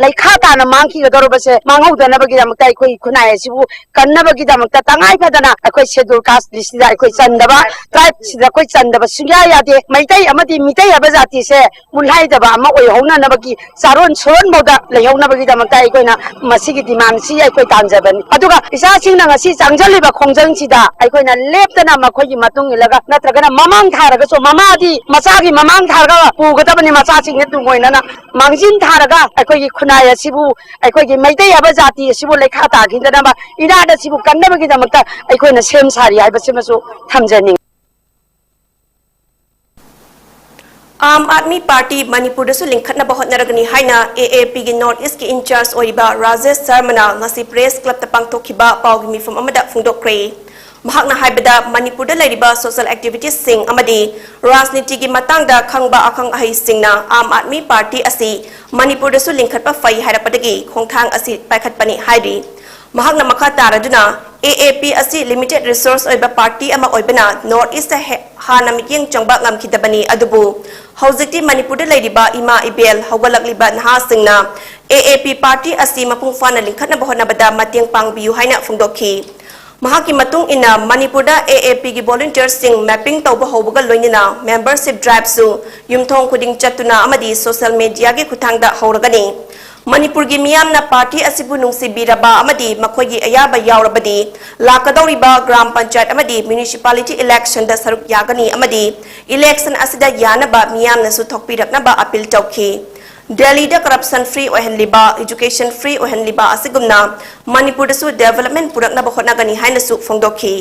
ꯂꯩꯈꯥ ꯇꯥꯅ ꯃꯥꯡꯈꯤꯒꯗꯧꯔꯕꯁꯦ ꯃꯥꯡꯍꯧꯗꯅꯕꯒꯤꯗꯃꯛꯇ ꯑꯩꯈꯣꯏ ꯈꯨꯟꯅꯥꯏ ꯑꯁꯤꯕꯨ ꯀꯟꯅꯕꯒꯤꯗꯃꯛꯇ ꯇꯉꯥꯏ ꯐꯗꯅ ꯑꯩꯈꯣꯏ ꯁꯦꯗꯨꯜ ꯀꯥꯁ ꯂꯤꯁꯁꯤꯗ ꯑꯩꯈꯣꯏ ꯆꯟꯗꯕ ꯇ꯭ꯔꯥꯏꯕꯁꯤꯗ ꯑꯩꯈꯣꯏ ꯆꯟꯗꯕ ꯁꯨꯡꯌꯥ ꯌꯥꯗꯦ꯫ ꯃꯩꯇꯩ ꯑꯃꯗꯤ ꯃꯤꯇꯩ ꯍꯥꯏꯕ ꯖꯥꯇꯤꯁꯦ ꯃꯨꯜꯍꯥꯏꯗꯕ ꯑꯃ ꯑꯣꯏꯍꯧꯅꯅꯕꯒꯤ ꯆꯥꯔꯣꯟ ꯁꯨꯔꯣꯟꯐꯧꯗ ꯂꯩꯍꯧꯅꯕꯒꯤꯗꯃꯛꯇ ꯑꯩꯈꯣꯏꯅ ꯃꯁꯤꯒꯤ ꯗꯤꯃꯥꯟꯁꯤ ꯑꯩꯈꯣꯏ ꯇꯥꯟꯖꯕꯅꯤ꯫ ꯑꯗꯨꯒ ꯏꯆꯥꯁꯤꯡꯅ ꯉꯁꯤ ꯆꯪꯁꯤꯜꯂꯤꯕ ꯈꯣꯡꯖꯪꯁꯤꯗ ꯑꯩꯈꯣꯏꯅ ꯂꯦꯞꯇꯅ ꯃꯈꯣꯏꯒꯤ ꯃꯇꯨꯡ ꯏꯜꯂꯒ ꯅꯠꯇ꯭ꯔꯒꯅ ꯃꯃꯥꯡ ꯊꯥꯔꯒꯁꯨ ꯃꯃꯥꯗꯤ ꯃꯆꯥꯒꯤ ꯃꯃꯥꯡ ꯊꯥꯔꯒ ꯄꯨꯒꯗꯕꯅꯤ꯫ ꯃꯆꯥꯁꯤꯡꯅ ꯇꯨꯡ ꯑꯣꯏꯅꯅ ꯃꯥꯡꯖꯤꯟ ꯊꯥꯔꯒ ꯑꯩꯈꯣꯏꯒꯤ ꯈꯨꯟꯅꯥꯏ ꯑꯁꯤꯕꯨ ꯑꯩꯈꯣꯏꯒꯤ ꯃꯩꯇꯩ ꯍꯥꯏꯕ ꯖꯥꯇꯤ ꯑꯁꯤꯕꯨ ꯂꯩꯈꯥ ꯇꯥꯈꯤꯗꯅꯕ ꯏꯅꯥꯠ ꯑꯁꯤꯕꯨ ꯀꯟꯅꯕꯒꯤꯗꯃꯛꯇ ꯑꯩꯈꯣꯏꯅ ꯁꯦꯝ ꯁꯥꯔꯤ ꯍꯥꯏꯕꯁꯤꯃꯁꯨ ꯊꯝꯖꯅꯤꯡꯏ꯫ ꯑꯥꯝ ꯑꯥꯗꯃꯤ ꯄꯥꯔꯇꯤ ꯃꯅꯤꯄꯨꯔꯗꯁꯨ ꯂꯤꯡꯈꯠꯅꯕ ꯍꯣꯠꯅꯔꯒꯅꯤ ꯍꯥꯏꯅ ꯑꯦ ꯑꯦ ꯄꯤꯒꯤ ꯅꯣꯔꯠ ꯏꯁꯀꯤ ꯏꯟꯆꯥꯔꯖ ꯑꯣꯏꯔꯤꯕ ꯔꯥꯖꯦꯁ ꯁꯔꯃꯅ ꯉꯁꯤ ꯄ꯭ꯔꯦꯁ ꯀ꯭ꯂꯕꯇ ꯄꯥꯡꯊꯣꯛꯈꯤꯕ ꯄꯥꯎꯒꯤ ꯃꯤꯐꯝ ꯑꯃꯗ ꯐꯣꯡꯗꯣꯛꯈ꯭ꯔꯦ꯫ ꯃꯍꯥꯛꯅ ꯍꯥꯏꯕꯗ, ꯃꯅꯤꯄꯨꯔꯗ ꯂꯩꯔꯤꯕ social activities ꯁꯤꯡ ꯑꯃꯗꯤ ꯔꯥꯖꯅꯤꯇꯤꯒꯤ ꯃꯇꯥꯡꯗ ꯈꯪꯕ ꯑꯈꯪ ꯑꯍꯩꯁꯤꯡꯅ ꯑꯥꯝ ꯑꯥꯗꯃꯤ ꯄꯥꯔꯇꯤ ꯑꯁꯤ ꯃꯅꯤꯄꯨꯔꯗꯁꯨ ꯂꯤꯡꯈꯠꯄ ꯐꯩ ꯍꯥꯏꯔꯛꯄꯗꯒꯤ ꯈꯣꯡꯊꯥꯡ ꯑꯁꯤ ꯄꯥꯏꯈꯠꯄꯅꯤ ꯍꯥꯏꯔꯤ꯫ ꯃꯍꯥꯛꯅ ꯃꯈꯥ ꯇꯥꯔꯗꯨꯅ, A A P ꯑꯁꯤ limited resource ꯑꯣꯏꯕ ꯄꯥꯔꯇꯤ ꯑꯃ ꯑꯣꯏꯕꯅ North East ꯇ ꯍꯦ-, ꯍꯥꯟꯅ ꯃꯤꯠꯌꯦꯡ ꯆꯪꯕ ꯉꯝꯈꯤꯗꯕꯅꯤ, ꯑꯗꯨꯕꯨ ꯍꯧꯖꯤꯛꯇꯤ ꯃꯅꯤꯄꯨꯔꯗ ꯂꯩꯔꯤꯕ ꯏꯃꯥ ꯏꯕꯦꯜ, ꯍꯧꯒꯠꯂꯛꯂꯤꯕ ꯅꯍꯥꯁꯤꯡꯅ A A P ꯄꯥꯔꯇꯤ ꯑꯁꯤ ꯃꯄꯨꯡ ꯐꯥꯅ ꯂꯤꯡꯈꯠꯅꯕ ꯍꯣꯠꯅꯕꯗ ꯃꯇꯦꯡ ꯄꯥꯡꯕꯤꯌꯨ ꯍꯥꯏꯅ ꯐꯣꯡꯗꯣꯛꯈꯤ꯫ ꯃꯍꯥꯛꯀꯤ ꯃꯇꯨꯡ ꯏꯟꯅ, ꯃꯅꯤꯄꯨꯔꯗ A A P ꯒꯤ volunteer ꯁꯤꯡ mapping ꯇꯧꯕ ꯍꯧꯕꯒ ꯂꯣꯏꯅꯅ membership drive ꯁꯨ ꯌꯨꯝꯊꯣꯡ ꯈꯨꯗꯤꯡ ꯆꯠꯇꯨꯅ ꯑꯃꯗꯤ social media ꯒꯤ ꯈꯨꯠꯊꯥꯡꯗ ꯍꯧꯔꯒꯅꯤ꯫ ꯃꯅꯤꯄꯨꯔꯒꯤ ꯃꯤꯌꯥꯝꯅ ꯄꯥꯔꯇꯤ ꯑꯁꯤꯕꯨ ꯅꯨꯡꯁꯤꯕꯤꯔꯕ ꯑꯃꯗꯤ ꯃꯈꯣꯏꯒꯤ ꯑꯌꯥꯕ ꯌꯥꯎꯔꯕꯗꯤ, ꯂꯥꯛꯀꯗꯧꯔꯤꯕ ꯒ꯭ꯔꯥꯝ ꯄꯟꯆꯥꯌꯠ ꯑꯃꯗꯤ municipality election ꯗ ꯁꯔꯨꯛ ꯌꯥꯒꯅꯤ ꯑꯃꯗꯤ election ꯑꯁꯤꯗ ꯌꯥꯅꯕ ꯃꯤꯌꯥꯝꯅꯁꯨ ꯊꯣꯛꯄꯤꯔꯛꯅꯕ appeal ꯇꯧꯈꯤ꯫ ꯗꯦꯜꯂꯤꯗ corruption free ꯑꯣꯏꯍꯟꯂꯤꯕ, education free ꯑꯣꯏꯍꯟꯂꯤꯕ ꯑꯁꯤꯒꯨꯝꯅ ꯃꯅꯤꯄꯨꯔꯗꯁꯨ development ꯄꯨꯔꯛꯅꯕ ꯍꯣꯠꯅꯒꯅꯤ ꯍꯥꯏꯅꯁꯨ ꯐꯣꯡꯗꯣꯛꯈꯤ꯫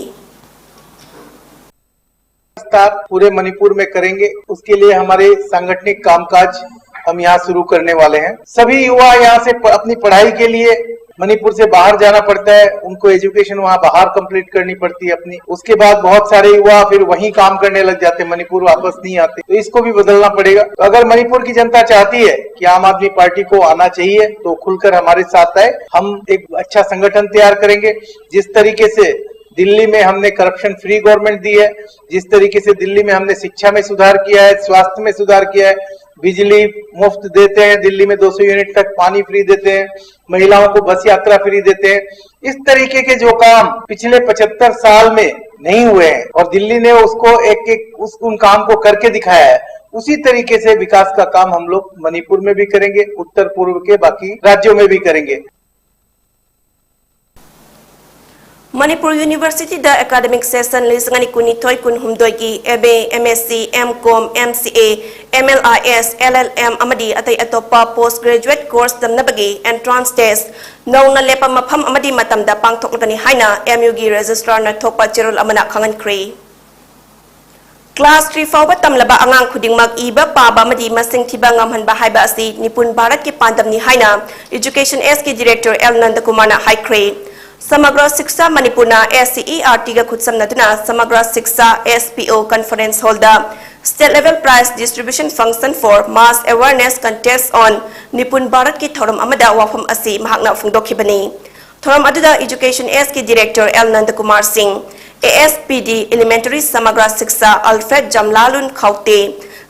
विस्तार पूरे मणिपुर में करेंगे। उसके लिए हमारे सांगठनिक कामकाज हम यहाँ शुरू करने वाले हैं। सभी युवा यहाँ से प-, अपनी पढ़ाई के लिए मणिपुर से बाहर जाना पड़ता है, उनको एजुकेशन वहाँ बाहर कंप्लीट करनी पड़ती है अपनी। उसके बाद बहुत सारे युवा फिर वहीं काम करने लग जाते हैं, मणिपुर वापस नहीं आते। तो इसको भी बदलना पड़ेगा। तो अगर मणिपुर की जनता चाहती है कि आम आदमी पार्टी को आना चाहिए, तो खुलकर हमारे साथ आए। हम एक अच्छा संगठन तैयार करेंगे। जिस तरीके से दिल्ली में हमने करप्शन फ्री गवर्नमेंट दी है, जिस तरीके से दिल्ली में हमने शिक्षा में सुधार किया है, स्वास्थ्य में सुधार किया है, बिजली मुफ्त देते हैं, दिल्ली में दो सौ यूनिट तक पानी फ्री देते हैं, महिलाओं को बस यात्रा फ्री देते हैं। इस तरीके के जो काम पिछले पचहत्तर साल में नहीं हुए हैं और दिल्ली ने उसको एक एक उस उन काम को करके दिखाया है, उसी तरीके से विकास का काम हम लोग मणिपुर में भी करेंगे, उत्तर पूर्व के बाकी राज्यों में भी करेंगे। Manipur University ꯗ academic session ꯂꯤꯁꯤꯡ ꯑꯅꯤ ꯀꯨꯟꯅꯤꯊꯣꯏ ꯀꯨꯟꯍꯨꯝꯗꯣꯏꯒꯤ M A, M S C, M Com, M C A, M L I S, L L M ꯑꯃꯗꯤ ꯑꯇꯩ ꯑꯇꯣꯞꯄ post graduate course ꯇꯝꯅꯕꯒꯤ entrance test ꯅꯧꯅ ꯂꯦꯞꯄ ꯃꯐꯝ ꯑꯃꯗꯤ ꯃꯇꯝꯗ ꯄꯥꯡꯊꯣꯛꯂꯒꯅꯤ ꯍꯥꯏꯅ M U ꯒꯤ registrar ꯅ ꯊꯣꯛꯄ ꯆꯦꯔꯣꯜ ꯑꯃꯅ ꯈꯪꯍꯟꯈ꯭ꯔꯦ꯫ Class three ꯐꯥꯎꯕ ꯇꯝꯂꯕ ꯑꯉꯥꯡ ꯈꯨꯗꯤꯡꯃꯛ ꯏꯕ, ꯄꯥꯕ ꯑꯃꯗꯤ ꯃꯁꯤꯡ ꯊꯤꯕ ꯉꯝꯍꯟꯕ ꯍꯥꯏꯕ ꯑꯁꯤ ꯅꯤꯄꯨꯟ ꯚꯥꯔꯠꯀꯤ ꯄꯥꯟꯗꯝꯅꯤ ꯍꯥꯏꯅ Education S ꯀꯤ director L Nandakumar ꯅ ꯍꯥꯏꯈ꯭ꯔꯦ꯫ ꯁꯃꯒ꯭ꯔ ꯁꯤꯛꯁꯥ ꯃꯅꯤꯄꯨꯔꯅ ꯑꯦꯁ ꯁꯤ ꯏ ꯑꯥꯔ ꯇꯤꯒ ꯈꯨꯠꯁꯝꯅꯗꯨꯅ ꯁꯃꯒ꯭ꯔ ꯁꯤꯛꯁꯥ ꯑꯦꯁ ꯄꯤ ꯑꯣ ꯀꯟꯐꯔꯦꯟꯁ ꯍꯣꯜꯗ State Level Prize Distribution Function for Mass Awareness Contest on ꯅꯤꯄꯨꯟ ꯚꯥꯔꯠꯀꯤ ꯊꯧꯔꯝ ꯑꯃꯗ ꯋꯥꯐꯝ ꯑꯁꯤ ꯃꯍꯥꯛꯅ ꯐꯣꯡꯗꯣꯛꯈꯤꯕꯅꯤ꯫ ꯊꯧꯔꯝ ꯑꯗꯨꯗ ꯏꯖꯨꯀꯦꯁꯟ ꯑꯦꯁꯀꯤ director L Nandakumar Singh, A S P D elementary Samagra Shiksha Alfred Jamlalun Khaute,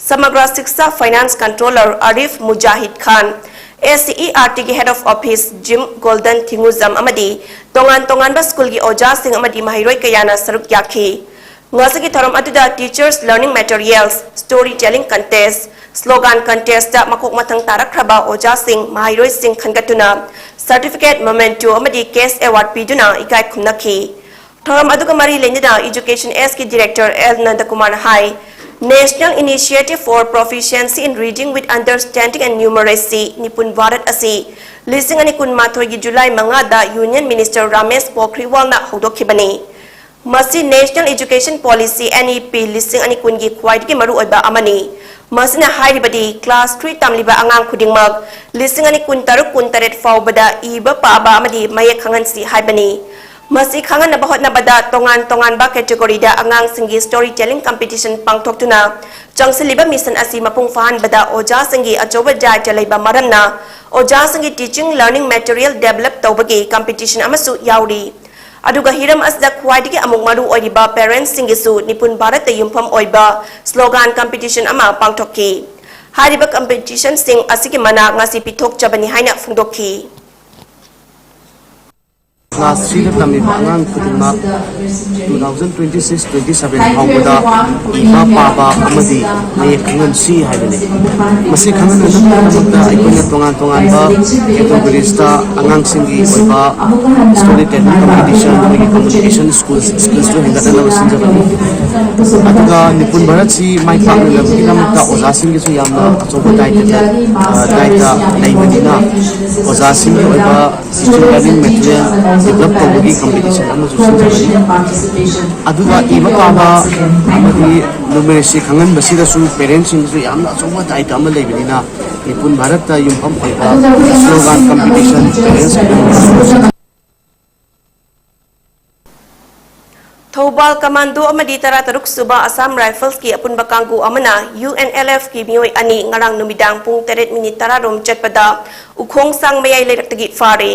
Samagra Shiksha finance controller Arif Mujahid Khan, S C E R ꯇꯤꯒꯤ head of office Jim Golden Thingujam ꯑꯃꯗꯤ ꯇꯣꯉꯥꯟ ꯇꯣꯉꯥꯟꯕ ꯁ꯭ꯀꯨꯜꯒꯤ ꯑꯣꯖꯥꯁꯤꯡ ꯑꯃꯗꯤ ꯃꯍꯩꯔꯣꯏ ꯀꯌꯥꯅ ꯁꯔꯨꯛ ꯌꯥꯈꯤ꯫ ꯉꯁꯤꯒꯤ ꯊꯧꯔꯝ ꯑꯗꯨꯗ teachers learning materials, story telling contest, slogan contestꯇ ꯃꯀꯣꯛ ꯃꯊꯪ ꯇꯥꯔꯛꯈ꯭ꯔꯕ ꯑꯣꯖꯥꯁꯤꯡ, ꯃꯍꯩꯔꯣꯏꯁꯤꯡ ꯈꯟꯒꯠꯇꯨꯅ certificate, memento ꯑꯃꯗꯤ cash award ꯄꯤꯗꯨꯅ ꯏꯀꯥꯏ ꯈꯨꯝꯅꯈꯤ꯫ ꯊꯧꯔꯝ ꯑꯗꯨꯒ ꯃꯔꯤ ꯂꯩꯅꯅ ꯏꯖꯨꯀꯦꯁꯟ ꯑꯦꯁꯀꯤ ꯗꯤꯔꯦꯛꯇꯔ ꯑꯦꯜ ꯅꯟꯗꯀꯨꯃꯥꯔꯅ ꯍꯥꯏ, National Initiative for Proficiency in Reading with Understanding and Numeracy Nipun Bharat ꯑꯁꯤ ꯂꯤꯁꯤꯡ ꯑꯅꯤ ꯀꯨꯟꯃꯥꯊꯣꯏꯒꯤ ꯖꯨꯂꯥꯏ ꯃꯉꯥꯗ ꯌꯨꯅꯤꯌꯟ ꯃꯤꯅꯤꯁꯇꯔ ꯔꯥꯃꯦꯁ ꯄꯣꯈ꯭ꯔꯤꯋꯥꯜꯅ ꯍꯧꯗꯣꯛꯈꯤꯕꯅꯤ꯫ ꯃꯁꯤ National Education Policy, N E P, ꯂꯤꯁꯤꯡ ꯑꯅꯤ ꯀꯨꯟꯒꯤ ꯈ꯭ꯋꯥꯏꯗꯒꯤ ꯃꯔꯨꯑꯣꯏꯕ ꯑꯃꯅꯤ꯫ ꯃꯁꯤꯅ ꯍꯥꯏꯔꯤꯕꯗꯤ class three ꯇꯝꯂꯤꯕ ꯑꯉꯥꯡ ꯈꯨꯗꯤꯡꯃꯛ ꯂꯤꯁꯤꯡ ꯑꯅꯤ ꯀꯨꯟꯇꯔꯨꯛ ꯀꯨꯟꯇꯔꯦꯠ ꯐꯥꯎꯕꯗ ꯏꯕ ꯄꯥꯕ ꯑꯃꯗꯤ ꯃꯌꯦꯛ ꯈꯪꯍꯟꯁꯤ ꯍꯥꯏꯕꯅꯤ꯫ ꯃꯁꯤ ꯈꯪꯍꯟꯅꯕ ꯍꯣꯠꯅꯕꯗ ꯇꯣꯉꯥꯟ ꯇꯣꯉꯥꯟꯕ categoryꯗ ꯑꯉꯥꯡꯁꯤꯡꯒꯤ story telling competition ꯄꯥꯡꯊꯣꯛꯇꯨꯅ ꯆꯪꯁꯤꯜꯂꯤꯕ mission ꯑꯁꯤ ꯃꯄꯨꯡ ꯐꯥꯍꯟꯕꯗ ꯑꯣꯖꯥꯁꯤꯡꯒꯤ ꯑꯆꯧꯕ ꯗꯥꯏꯇ ꯂꯩꯕ ꯃꯔꯝꯅ ꯑꯣꯖꯥꯁꯤꯡꯒꯤ teaching learning material develop ꯇꯧꯕꯒꯤ competition ꯑꯃꯁꯨ ꯌꯥꯎꯔꯤ꯫ ꯑꯗꯨꯒ ꯍꯤꯔꯝ ꯑꯁꯤꯗ ꯈ꯭ꯋꯥꯏꯗꯒꯤ ꯑꯃꯨꯛ ꯃꯔꯨ ꯑꯣꯏꯔꯤꯕ parentsꯁꯤꯡꯒꯤꯁꯨ ꯅꯤꯄꯨꯟ ꯚꯥꯔꯠꯇ ꯌꯨꯝꯐꯝ ꯑꯣꯏꯕ slogan competition ꯑꯃ ꯄꯥꯡꯊꯣꯛꯈꯤ꯫ ꯍꯥꯏꯔꯤꯕ competitionꯁꯤꯡ ꯑꯁꯤꯒꯤ ꯃꯅꯥ ꯉꯁꯤ ꯄꯤꯊꯣꯛꯆꯕꯅꯤ ꯍꯥꯏꯅ ꯐꯣꯡꯗꯣꯛꯈꯤ꯫ Class threeꯗ ꯇꯝꯂꯤꯕ ꯑꯉꯥꯡ ꯈꯨꯗꯤꯡꯃꯛ two thousand twenty six twenty seven ꯐꯥꯎꯕꯗ ꯏꯕ ꯄꯥꯕ ꯑꯃꯗꯤ ꯃꯌꯦꯛ ꯈꯪꯍꯟꯁꯤ ꯍꯥꯏꯕꯅꯤ꯫ ꯃꯁꯤ ꯈꯪꯍꯟꯅꯕꯒꯤꯗꯃꯛꯇ ꯑꯩꯈꯣꯏꯅ ꯇꯣꯉꯥꯟ ꯇꯣꯉꯥꯟꯕ categoriesꯇ ꯑꯉꯥꯡꯁꯤꯡꯒꯤ ꯑꯣꯏꯕ story telling competition ꯑꯃꯗꯤ communication skills skillsꯇꯨ ꯍꯦꯟꯒꯠꯅꯅꯕ ꯁꯤꯟꯖꯕꯅꯤ꯫ ꯑꯗꯨꯒ ꯅꯤꯄꯨꯟ ꯚꯥꯔꯠꯁꯤ ꯃꯥꯏ ꯄꯥꯛꯅꯅꯕꯒꯤꯗꯃꯛꯇ ꯑꯣꯖꯥꯁꯤꯡꯒꯤꯁꯨ ꯌꯥꯝꯅ ꯑꯆꯧꯕ ꯗꯥꯏꯇ ꯗꯥꯏꯇ ꯂꯩꯕꯅꯤꯅ ꯑꯣꯖꯥꯁꯤꯡꯒꯤ ꯑꯣꯏꯕ teaching learning material develop ꯇꯧꯕꯒꯤ competition ꯑꯃꯁꯨ ꯁꯤꯟꯖꯕꯅꯤ꯫ ꯑꯗꯨꯒ ꯏꯕ ꯄꯥꯕ ꯑꯃꯗꯤ numeracy ꯈꯪꯍꯟꯕꯁꯤꯗꯁꯨ parentsꯁꯤꯡꯒꯤꯁꯨ ꯌꯥꯝꯅ ꯑꯆꯧꯕ ꯗꯥꯏꯇ ꯑꯃ ꯂꯩꯕꯅꯤꯅ ꯅꯤꯄꯨꯟ ꯚꯥꯔꯠꯇ ꯌꯨꯝꯐꯝ ꯑꯣꯏꯕ slogan competition parents Thoubal commando ꯑꯃꯗꯤ ꯇꯔꯥꯇꯔꯨꯛ ꯁꯨꯕ ꯑꯁꯥꯝ ꯔꯥꯏꯐꯜꯁꯀꯤ ꯑꯄꯨꯟꯕ ꯀꯥꯡꯕꯨ ꯑꯃꯅ ꯌꯨ ꯑꯦꯟ ꯑꯦꯜ ꯑꯦꯐꯀꯤ ꯃꯤꯑꯣꯏ ꯑꯅꯤ ꯉꯔꯥꯡ ꯅꯨꯃꯤꯗꯥꯡ ꯄꯨꯡ ꯇꯔꯦꯠ ꯃꯤꯅꯤꯠ ꯇꯔꯥ ꯔꯣꯝ ꯆꯠꯄꯗ ꯎꯈꯣꯡꯁꯥꯡ ꯃꯌꯥꯏ ꯂꯩꯔꯛꯇꯒꯤ ꯐꯥꯔꯦ꯫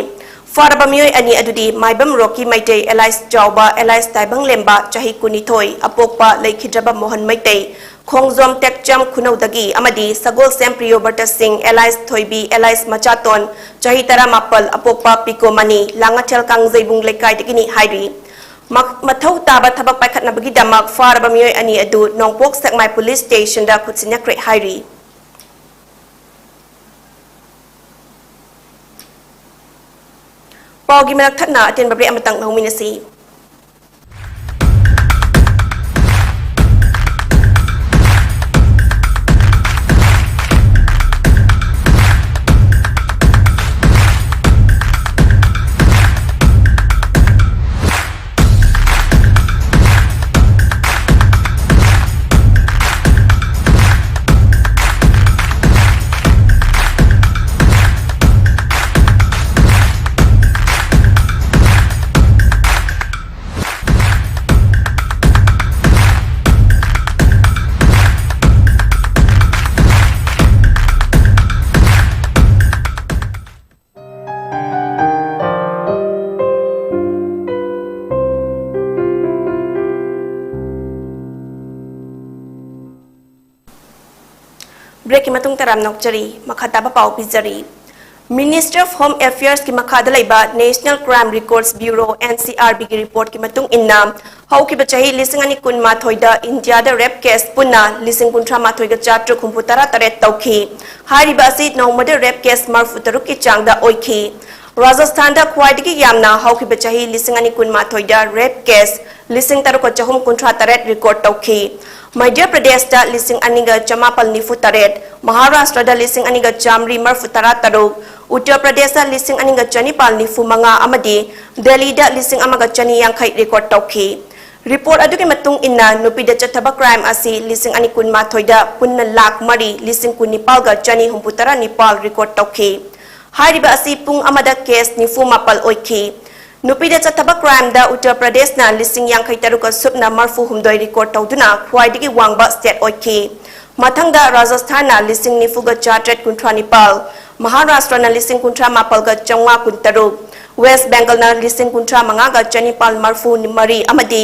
ꯐꯥꯔꯕ ꯃꯤꯑꯣꯏ ꯑꯅꯤ ꯑꯗꯨꯗꯤ ꯃꯥꯏꯕꯝ ꯔꯣꯛꯀꯤ ꯃꯩꯇꯩ ꯑꯦꯂꯥꯏꯁ ꯆꯥꯎꯕ ꯑꯦꯂꯥꯏꯁ ꯇꯥꯏꯕꯪꯂꯦꯝꯕ ꯆꯍꯤ ꯀꯨꯟꯅꯤꯊꯣꯏ, ꯑꯄꯣꯛꯄ ꯂꯩꯈꯤꯗ꯭ꯔꯕ ꯃꯣꯍꯟ ꯃꯩꯇꯩ, ꯈꯣꯡꯖꯣꯝ ꯇꯦꯛꯆꯝ ꯈꯨꯅꯧꯗꯒꯤ ꯑꯃꯗꯤ ꯁꯒꯣꯜꯁꯦꯝ ꯄ꯭ꯔꯤꯌꯣꯕ꯭ꯔꯇ ꯁꯤꯡ ꯑꯦꯂꯥꯏꯁ ꯊꯣꯏꯕꯤ ꯑꯦꯂꯥꯏꯁ ꯃꯆꯥꯇꯣꯟ ꯆꯍꯤ ꯇꯔꯥꯃꯥꯄꯜ, ꯑꯄꯣꯛꯄ ꯄꯤꯀꯣ ꯃꯅꯤ, ꯂꯥꯡꯉꯊꯦꯜ ꯀꯥꯡꯖꯩꯕꯨꯡ ꯂꯩꯀꯥꯏꯗꯒꯤꯅꯤ ꯍꯥꯏꯔꯤ꯫ ꯃ-, ꯃꯊꯧ ꯇꯥꯕ ꯊꯕꯛ ꯄꯥꯏꯈꯠꯅꯕꯒꯤꯗꯃꯛ ꯐꯥꯔꯕ ꯃꯤꯑꯣꯏ ꯑꯅꯤ ꯑꯗꯨ ꯅꯣꯡꯄꯣꯛ ꯁꯦꯛꯃꯥꯏ ꯄꯨꯂꯤꯁ ꯁ꯭ꯇꯦꯁꯟꯗ ꯈꯨꯠꯁꯤꯟꯅꯈ꯭ꯔꯦ ꯍꯥꯏꯔꯤ꯫ ꯄꯥꯎꯒꯤ ꯃꯔꯛ ꯊꯠꯅ ꯑꯇꯦꯟꯕ ꯕ꯭ꯔꯦꯛ ꯑꯃꯇꯪ ꯂꯧꯃꯤꯟꯅꯁꯤ꯫ ꯕ꯭ꯔꯦꯛꯀꯤ ꯃꯇꯨꯡ ꯇꯔꯥꯝꯅ ꯑꯣꯛꯆꯔꯤ꯫ ꯃꯈꯥ ꯇꯥꯕ ꯄꯥꯎ ꯄꯤꯖꯔꯤ꯫ Ministry of Home Affairsꯀꯤ ꯃꯈꯥꯗ ꯂꯩꯕ National Crime Records Bureau, NCRBꯒꯤ reportꯀꯤ ꯃꯇꯨꯡ ꯏꯟꯅ, ꯍꯧꯈꯤꯕ ꯆꯍꯤ ꯂꯤꯁꯤꯡ ꯑꯅꯤ ꯀꯨꯟꯃꯥꯊꯣꯏꯗ ꯏꯟꯗꯤꯌꯥꯗ rape case ꯄꯨꯟꯅ ꯂꯤꯁꯤꯡ ꯀꯨꯟꯊ꯭ꯔꯥ ꯃꯥꯊꯣꯏꯒ ꯆꯥꯇ꯭ꯔꯨꯛ ꯍꯨꯝꯐꯨ ꯇꯔꯥ ꯇꯔꯦꯠ ꯇꯧꯈꯤ꯫ ꯍꯥꯏꯔꯤꯕ ꯑꯁꯤ ꯅꯣꯡꯃꯗ rape case ꯃꯔꯤꯐꯨ ꯇꯔꯨꯛꯀꯤ ꯆꯥꯡꯗ ꯑꯣꯏꯈꯤ꯫ ꯔꯥꯖꯁꯊꯥꯟꯗ ꯈ꯭ꯋꯥꯏꯗꯒꯤ ꯌꯥꯝꯅ ꯍꯧꯈꯤꯕ ꯆꯍꯤ ꯂꯤꯁꯤꯡ ꯑꯅꯤ ꯀꯨꯟꯃꯥꯊꯣꯏꯗ rape case ꯂꯤꯁꯤꯡ ꯇꯔꯨꯛꯀ ꯆꯍꯨꯝ ꯀꯨꯟꯊ꯭ꯔꯥ ꯇꯔꯦꯠ record ꯇꯧꯈꯤ꯫ ꯃꯙ꯭ꯌ ꯄ꯭ꯔꯗꯦꯁꯇ ꯂꯤꯁꯤꯡ ꯑꯅꯤꯒ ꯆꯃꯥꯄꯜ ꯅꯤꯐꯨ ꯇꯔꯦꯠ, ꯃꯍꯥꯔꯥꯁꯇ꯭ꯔꯗ ꯂꯤꯁꯤꯡ ꯑꯅꯤꯒ ꯆꯥꯃꯔꯤ ꯃꯔꯤꯐꯨ ꯇꯔꯥ ꯇꯔꯨꯛ, ꯎꯠꯇꯔ ꯄ꯭ꯔꯗꯦꯁꯇ ꯂꯤꯁꯤꯡ ꯑꯅꯤꯒ ꯆꯅꯤꯄꯥꯜ ꯅꯤꯐꯨ ꯃꯉꯥ ꯑꯃꯗꯤ ꯗꯦꯜꯂꯤꯗ ꯂꯤꯁꯤꯡ ꯑꯃꯒ ꯆꯅꯤ ꯌꯥꯡꯈꯩ record ꯇꯧꯈꯤ꯫ Report ꯑꯗꯨꯒꯤ ꯃꯇꯨꯡ ꯏꯟꯅ, ꯅꯨꯄꯤꯗ ꯆꯠꯊꯕ crime ꯑꯁꯤ ꯂꯤꯁꯤꯡ ꯑꯅꯤ ꯀꯨꯟꯃꯥꯊꯣꯏꯗ ꯄꯨꯟꯅ ꯂꯥꯈ ꯃꯔꯤ ꯂꯤꯁꯤꯡ ꯀꯨꯟꯅꯤꯄꯥꯜꯒ ꯆꯅꯤ ꯍꯨꯝꯐꯨ ꯇꯔꯥ ꯅꯤꯄꯥꯜ record ꯇꯧꯈꯤ꯫ ꯍꯥꯏꯔꯤꯕ ꯑꯁꯤ ꯄꯨꯡ ꯑꯃꯗ case ꯅꯤꯐꯨ ꯃꯥꯄꯜ ꯑꯣꯏꯈꯤ꯫ ꯅꯨꯄꯤꯗ ꯆꯠꯊꯕ crimeꯗ ꯎꯠꯇꯔ ꯄ꯭ꯔꯗꯦꯁꯅ ꯂꯤꯁꯤꯡ ꯌꯥꯡꯈꯩ ꯇꯔꯨꯛꯀ ꯁꯨꯞꯅ ꯃꯔꯤꯐꯨ ꯍꯨꯝꯗꯣꯏ record ꯇꯧꯗꯨꯅ ꯈ꯭ꯋꯥꯏꯗꯒꯤ ꯋꯥꯡꯕ state ꯑꯣꯏꯈꯤ꯫ ꯃꯊꯪꯗ ꯔꯥꯖꯁꯊꯥꯟꯅ ꯂꯤꯁꯤꯡ ꯅꯤꯐꯨꯒ ꯆꯥꯇ꯭ꯔꯦꯠ ꯀꯨꯟꯊ꯭ꯔꯥ ꯅꯤꯄꯥꯜ, ꯃꯍꯥꯔꯥꯁꯇ꯭ꯔꯅ ꯂꯤꯁꯤꯡ ꯀꯨꯟꯊ꯭ꯔꯥ ꯃꯥꯄꯜꯒ ꯆꯥꯝꯃꯉꯥ ꯀꯨꯟꯇꯔꯨꯛ, ꯋꯦꯁ ꯕꯦꯡꯒꯜꯅ ꯂꯤꯁꯤꯡ ꯀꯨꯟꯊ꯭ꯔꯥ ꯃꯉꯥꯒ ꯆꯅꯤꯄꯥꯜ ꯃꯔꯤꯐꯨ ꯃꯔꯤ ꯑꯃꯗꯤ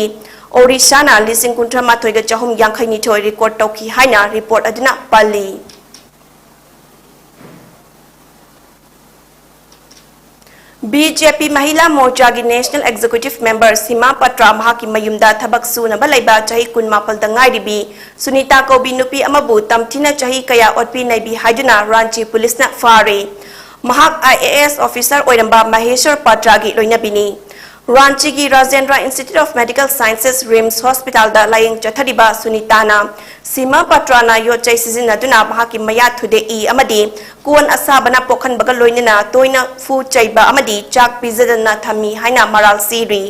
ꯑꯣꯔꯤꯁꯥꯅ ꯂꯤꯁꯤꯡ ꯀꯨꯟꯊ꯭ꯔꯥ ꯃꯥꯊꯣꯏꯒ ꯆꯍꯨꯝ ꯌꯥꯡꯈꯩ ꯅꯤꯊꯣꯏ record ꯇꯧꯈꯤ ꯍꯥꯏꯅ report ꯑꯗꯨꯅ ꯄꯜꯂꯤ꯫ BJP ꯃꯍꯤꯂꯥ ꯃꯣꯔꯆꯥꯒꯤ National Executive Member ꯁꯤꯃꯥ ꯄꯇ꯭ꯔꯥ ꯃꯍꯥꯛꯀꯤ ꯃꯌꯨꯝꯗ ꯊꯕꯛ ꯁꯨꯅꯕ ꯂꯩꯕ ꯆꯍꯤ ꯀꯨꯟꯃꯥꯄꯜꯗ ꯉꯥꯏꯔꯤꯕꯤ ꯁꯨꯅꯤꯇꯥ ꯀꯧꯕꯤ ꯅꯨꯄꯤ ꯑꯃꯕꯨ ꯇꯝꯊꯤꯅ ꯆꯍꯤ ꯀꯌꯥ ꯑꯣꯠꯄꯤ ꯅꯩꯕꯤ ꯍꯥꯏꯗꯨꯅ ꯔꯥꯟꯆꯤ ꯄꯨꯂꯤꯁꯅ ꯐꯥꯔꯦ꯫ ꯃꯍꯥꯛ IAS officer ꯑꯣꯏꯔꯝꯕ ꯃꯍꯦꯁ꯭ꯋꯔ ꯄꯇ꯭ꯔꯥꯒꯤ ꯂꯣꯏꯅꯕꯤꯅꯤ꯫ ꯔꯥꯟꯆꯤꯒꯤ Rajendra Institute of Medical Sciences, RIMS hospitalꯗ ꯂꯥꯌꯦꯡ ꯆꯠꯊꯔꯤꯕ ꯁꯨꯅꯤꯇꯥꯅ ꯁꯤꯃꯥ ꯄꯇ꯭ꯔꯥꯅ ꯌꯣꯠ ꯆꯩ ꯁꯤꯖꯤꯟꯅꯗꯨꯅ ꯃꯍꯥꯛꯀꯤ ꯃꯌꯥ ꯊꯨꯗꯦꯛꯏ ꯑꯃꯗꯤ ꯀꯣꯟ ꯑꯁꯥꯕꯅ ꯄꯣꯛꯍꯟꯕꯒ ꯂꯣꯏꯅꯅ ꯇꯣꯏꯅ ꯐꯨ ꯆꯩꯕ ꯑꯃꯗꯤ ꯆꯥꯛ ꯄꯤꯖꯗꯅ ꯊꯝꯃꯤ ꯍꯥꯏꯅ ꯃꯔꯥꯜ ꯁꯤꯔꯤ꯫